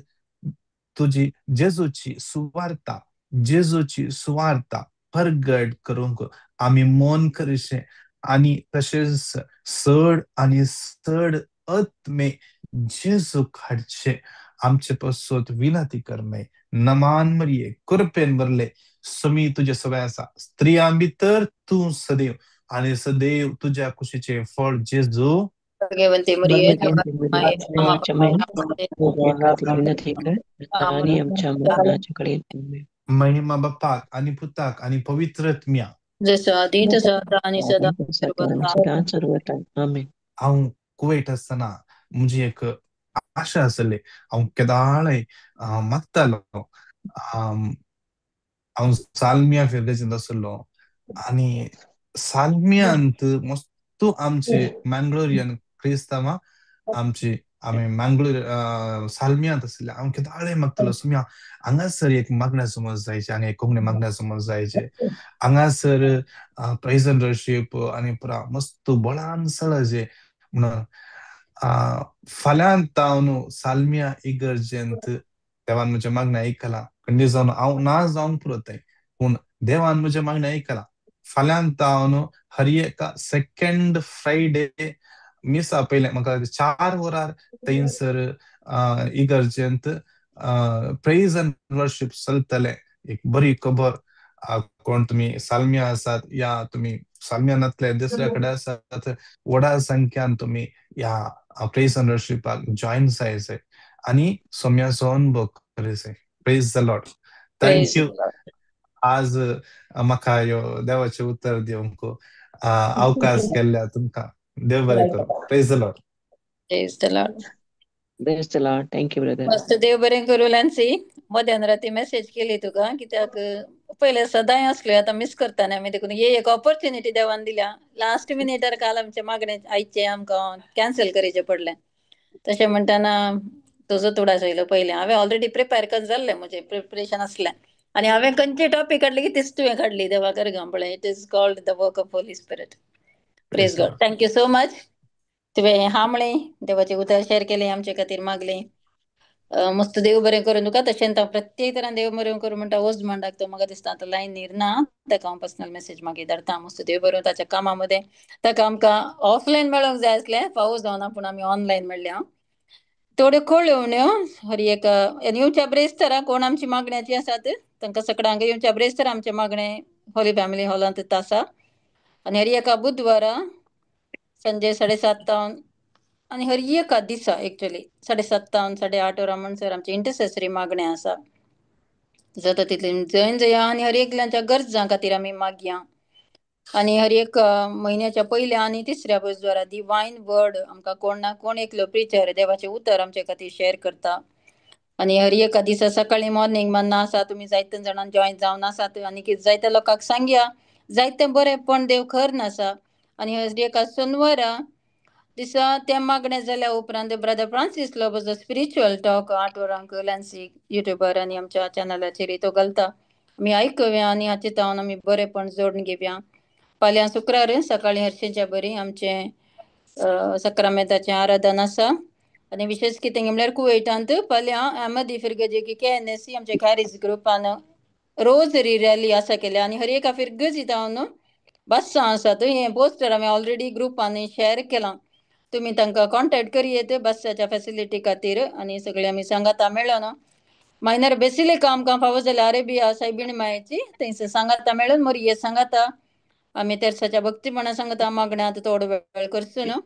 तुजी जेजूची सुवार्ता, जेजूची सुवार्ता परगट करूंक आमी मन करचें आनी तशेंच चड आनी चड आत्मे जेजूक हाडचे आमचे पासत विनंती कर. माय नमान मरिये, कृपेन भरले, समी तुजे सवय आसा. स्त्रियां भितर तूं सदैव आनी सदैव तुज्या कुशीचें फळ जेजू. भगवंती मरिये भगवंती मरिये देवाच्या माये क्षमा खातीर विनंती कर आतां आनी आमच्या मरणाच्या कळीन. आमेन. महिमा बापाक आनी पुताक आनी पवित्र आत्म्या. जसो आदी तसो आतां आनी सदां आनी सदां सर्वथा. आमेन. हांव कुवेट आसतना म्हजी एक आशा आसली, हांव केदाळय मागतालो. हांव सालमिया फिर्गजेंत आसलो आनी सालमियांत मस्तू आमचे मँगलोरियन क्रिस्तांवां आमची आमी मँगलोर सालमियांत आसले. हांव केदाळय मागतालो, सोम्या हांगासर एक मागण्या समज जायचे, हांगा एक कोंकणी मागण्या समज जायचे, हांगासर प्रेज एंड वर्शीप आनी पुरा मस्त बळान चडचे म्हणून. फाल्यां तावन सालमिया इगर्जेंत देवान म्हजें मागणें आयकलां. खंडीत जावन हांव ना जावंक पुरो थंय, पूण देवान म्हजें मागणें आयकलां. फाल्यां तावन हर एका सेकेंड फ्रायडे मिसा पयलें म्हाका 4 वरार थंयसर इगर्जेंत प्रेज एंड वर्शीप चलतलें. एक बरी खबर. कोण तुमी सालमिया आसात या तुमी सालमिया नातले दुसऱ्या कडेन आसात, व्हडा संख्यान तुमी ह्या प्रेज एंड वर्शिपाक जॉयन जायचे आनी सोम्याचो अनुभव करचे. Praise the Lord. Praise thank you. आज म्हाका ह्यो देवाचें उतर दिवंक अवकाश केल्ल्या तुमकां देव बरें करूं. Praise the Lord. Praise the Lord. Praise the Lord. Thank you brother. मस्त देव बरें करूं लॅन्सी. मध्यान राती मेसेज केली तुका, कित्याक पयले सदांय आसल्यो, आतां मिस करता आमी, देखून ही एक ऑपॉर्च्युनिटी देवान दिल्या. लास्ट मिनिटार काल आमचें मागणें आयचें आमकां कॅन्सल करचें पडलें. तशें म्हणटना तुजो तुडास येयलो पयलें. हांवें ऑलरेडी प्रिपेर कर जाल्लें, म्हजें प्रिपरेशन आसलें आनी हांवें खंयची टॉपीक काडली की तीच तुवें काडली. देवा करगां पळय. It is called the work of Holy Spirit. Praise praise God. Lord. Thank you so much. तुवें हा म्हळें, देवाचें उतर शेअर केलें, आमचे खातीर मागलें. मस्त देव बरें करूं तुका. तशेंच हांव प्रत्येक तरान देव बरें करूं म्हणटा ओजमांडाक. तो म्हाका दिसता आतां लायनीर ना, ताका हांव पर्सनल मेसेज मागीर धाडटा. मस्त देव बरें ताच्या कामा मदें. ताका आमकां ऑफलायन मेळोंक जाय आसलें, फावो जावना, पूण आमी ऑनलायन मेळ्ळ्या. थोड्यो कळोवण्यो हर एक येवच्या ब्रेस्तारा कोण आमची मागण्याची आसात तांकां सगळ्यांक येवच्या ब्रेस्तारा आमचें मागणें होली फॅमिली हॉलांत आसा. आनी हर एका बुधवारा संजे 7:30 आनी हर एका दिसा एक्चुअली 7:30 8:30 वरां म्हणसर आमची इंटरसेसरी मागणें आसा. जाता तितलें जॉयन जाया आनी हर एकल्याच्या गरजां खातीर आमी मागया. आनी हर एक म्हयन्याच्या पयल्या आनी तिसऱ्या बुधवारा डिवायन वर्ड आमकां कोण ना कोण एकलो प्रिचर देवाचें उतर आमचे खातीर शेअर करता. आनी हर एका दिसा सकाळीं मॉर्निंग मन्ना आसा. तुमी जायते जाणां जॉयन जावन आसात आनी कितें जायत्या लोकांक सांगया, जायतें बरेंपण देव खर आसा. आनी हर एका शेनवारा दिसा तें मागणें जाल्या उपरांत brother Francis लोबोचो spiritual talk 8 वरांक Lancy युट्यूबार आनी आमच्या चॅनलाचेर तो घालता. आमी आयकुया आनी हाचे तावन आमी बरेंपण जोडून घेवया. फाल्यां शुक्रार सकाळीं हरशींच्या बरी आमचें सक्रामेंताचें आराधन आसा. आनी विशेश कितें म्हणल्यार कुवेटांत फाल्यां अहमदी फिरगजी KNSC आमच्या खॅरीज ग्रुपान रोजरी रॅली आसा केल्या आनी हर एका फिरगजी जावन बस्सां आसात. हें पोस्टर आमी ऑलरेडी ग्रुपान शेअर केलां, तुमी तांकां कॉन्टेक्ट करयेत बस्साच्या फेसिलिटी खातीर. आनी सगळे आमी सांगाता मेळोन मायनर बेसिलिका आमकां फावो जाल्यार अरेबिया सायबीण मायेची थंयसर सांगाता मेळून मोरये सांगाता आमी तेरसाच्या भक्तीपणा सांगता मागण्यांत थोडो वेळ करचो न्हू.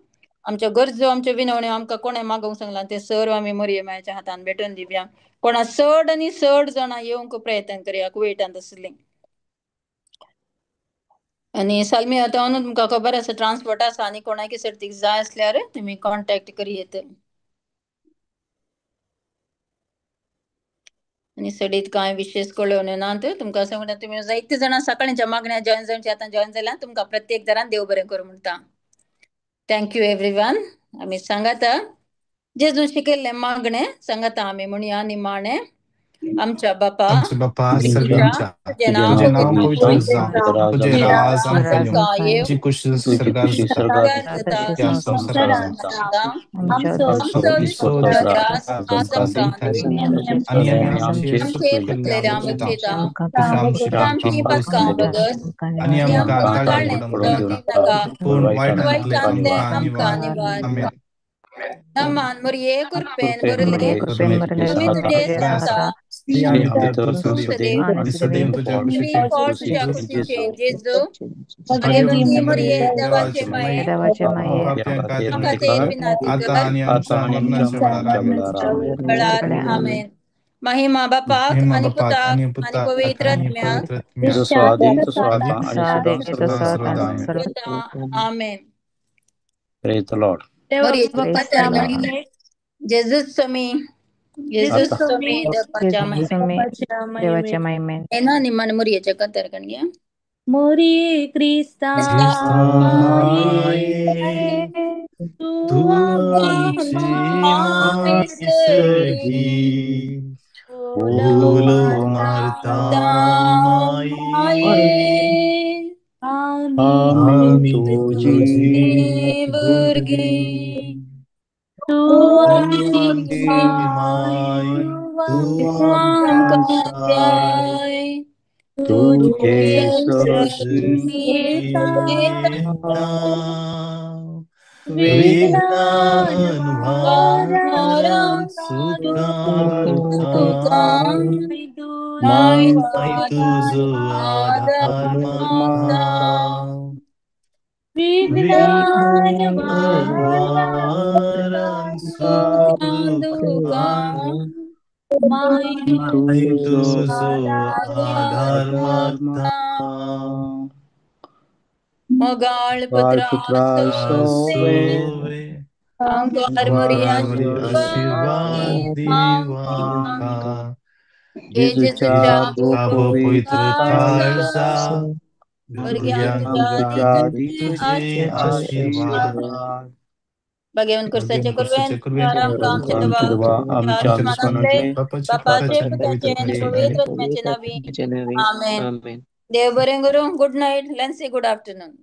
आमच्यो गरजो आमच्यो विनवण्यो आमकां कोणें मागूंक सांगलां तें सर्व आमी मोरये मायेच्या हातान भेटून दिवया. कोणा चड आनी चड जाणां येवंक प्रयत्न करया कुवेटांत आसलीं. आनी सालमी आतां तुमकां खबर आसा ट्रान्सपोर्ट आसा आनी कोणाक सर्तीक जाय आसल्यार तुमी कॉन्टेक्ट करयेत. आनी सडीत कांय विशेश कळोवण्यो नात तुमकां सांगता तुमी जायते जाणां सकाळच्या मागण्या जॉयन जावचे आतां जॉयन जाल्या तुमकां प्रत्येक जाणान देव बरें करूं म्हणटा. Thank you everyone. आमी सांगाता जेजून शिकयल्लें मागणें सांगाता आमी म्हणया निमाणें. आमच्या बापा आमच्या बापा तुज्या सर्वांच्या, तुजें नांव तुजें नांव पवित्र पवित्र जावं, जावं, तुजें तुजें राज राज आमकां येवं, आमकां येवं, तुजी खुशी तुजी स्वर्गार खुशी जाता स्वर्गार स्वर्गार जाता त्या तशें संवसारार संवसारांत जाता. जाता. आमचो आमचो दिसो दिसपट्टो ग्रास आज आज आमकां आमकां दिता दी आनी आमी आमचे आमचे चुकलेले चुकलेले आमचे आमचे दिता, तशें आमचे तशें आमची पापकां पातकां बगस बगस आनी आनी आमकां आमकां ताळ्यान ताळणें पडोवंक पडोवंक दिवनाका, दिवनाका, पूण वायटांतलें वायटांतलें आमकां आमकां निवार. निवार. आमेन. नमान मोरये कृपेन कृपेन भरले, भरले तुमी तुमी तुजे सांगाता सांगाता स्त्रियां भितर तूं तूं सदैव सदैव आनी सदैव तुज्या तुमी कुशीचें फळ तुज्या जेजू कुशीचें जेजू. भगवती भगवती मरिये मोरये देवाचे देवाचे माये माये, पापयांखातीर आमकां विनंती तेर कर विनंती आता कर आनी आमच्या मरणाच्या वेळार. आमेन. वेळार. आमेन. महिमा बापाक महिमा आनी बापाक पुताक आनी आनी पुताक पवित्र आनी आत्म्याक. पवित्र आत्म्याक जसो आदी तसो आता आणि सदा सदा सर्वदा सर्वदा. आमेन. आमेन. सर्वदा. आमेन. प्रेज the Lord. देवा मोरये बापाच्या महिमेत, जेजूस स्वामी, जेजूस आता स्वामी देवाच्या महिमेत. बापाच्या महिमेत. येना निमाण मोरयेच्या कतर कणया. मोरी क्रिस्ता क्रिस्ता माये तूं तूं आमची आमची माय माय सगी, उलो मारता माये, आमी आमी आमी तुजी तुजी भुरगीं भुरगीं, तूं तूं आमची आमची माय माय, तूं तूं आमकां आमकां आमकां जाय, जाय तुजे तुजे सरशी सरशी येता येता विघ्नान विघ्नान वारां वारां सुखां तुका दुखां माय माय तुजो आधार मागता, विघ्नान विघ्नान वारां सुख दुखां माय माय तुजो तुजो आधार मागता. मोगाळ पुत्रा पुत्रा सोवे सोवे आमकार मोरया आमकार आशीर्वाद दिवांका, जेजूच्या जेजूच्या आबो पवित्र काळजा भुरग्यांक भुरग्यांक तुज्या तुजे आशीर्वाद. भगवान कुर्साचे भगवान कुर्वेन कुर्साचे कुर्वेन आमकां आमचे आमचे देवा देवा आमच्या आमच्या आसमानांतले बापाचे बापाचे पुताचे आणि पुताचे पवित्र आनी आत्म्याचे पवित्र नावे. आत्म्याचे नावी. आमेन. देव बरें करूं. Good night Lancy. Good afternoon.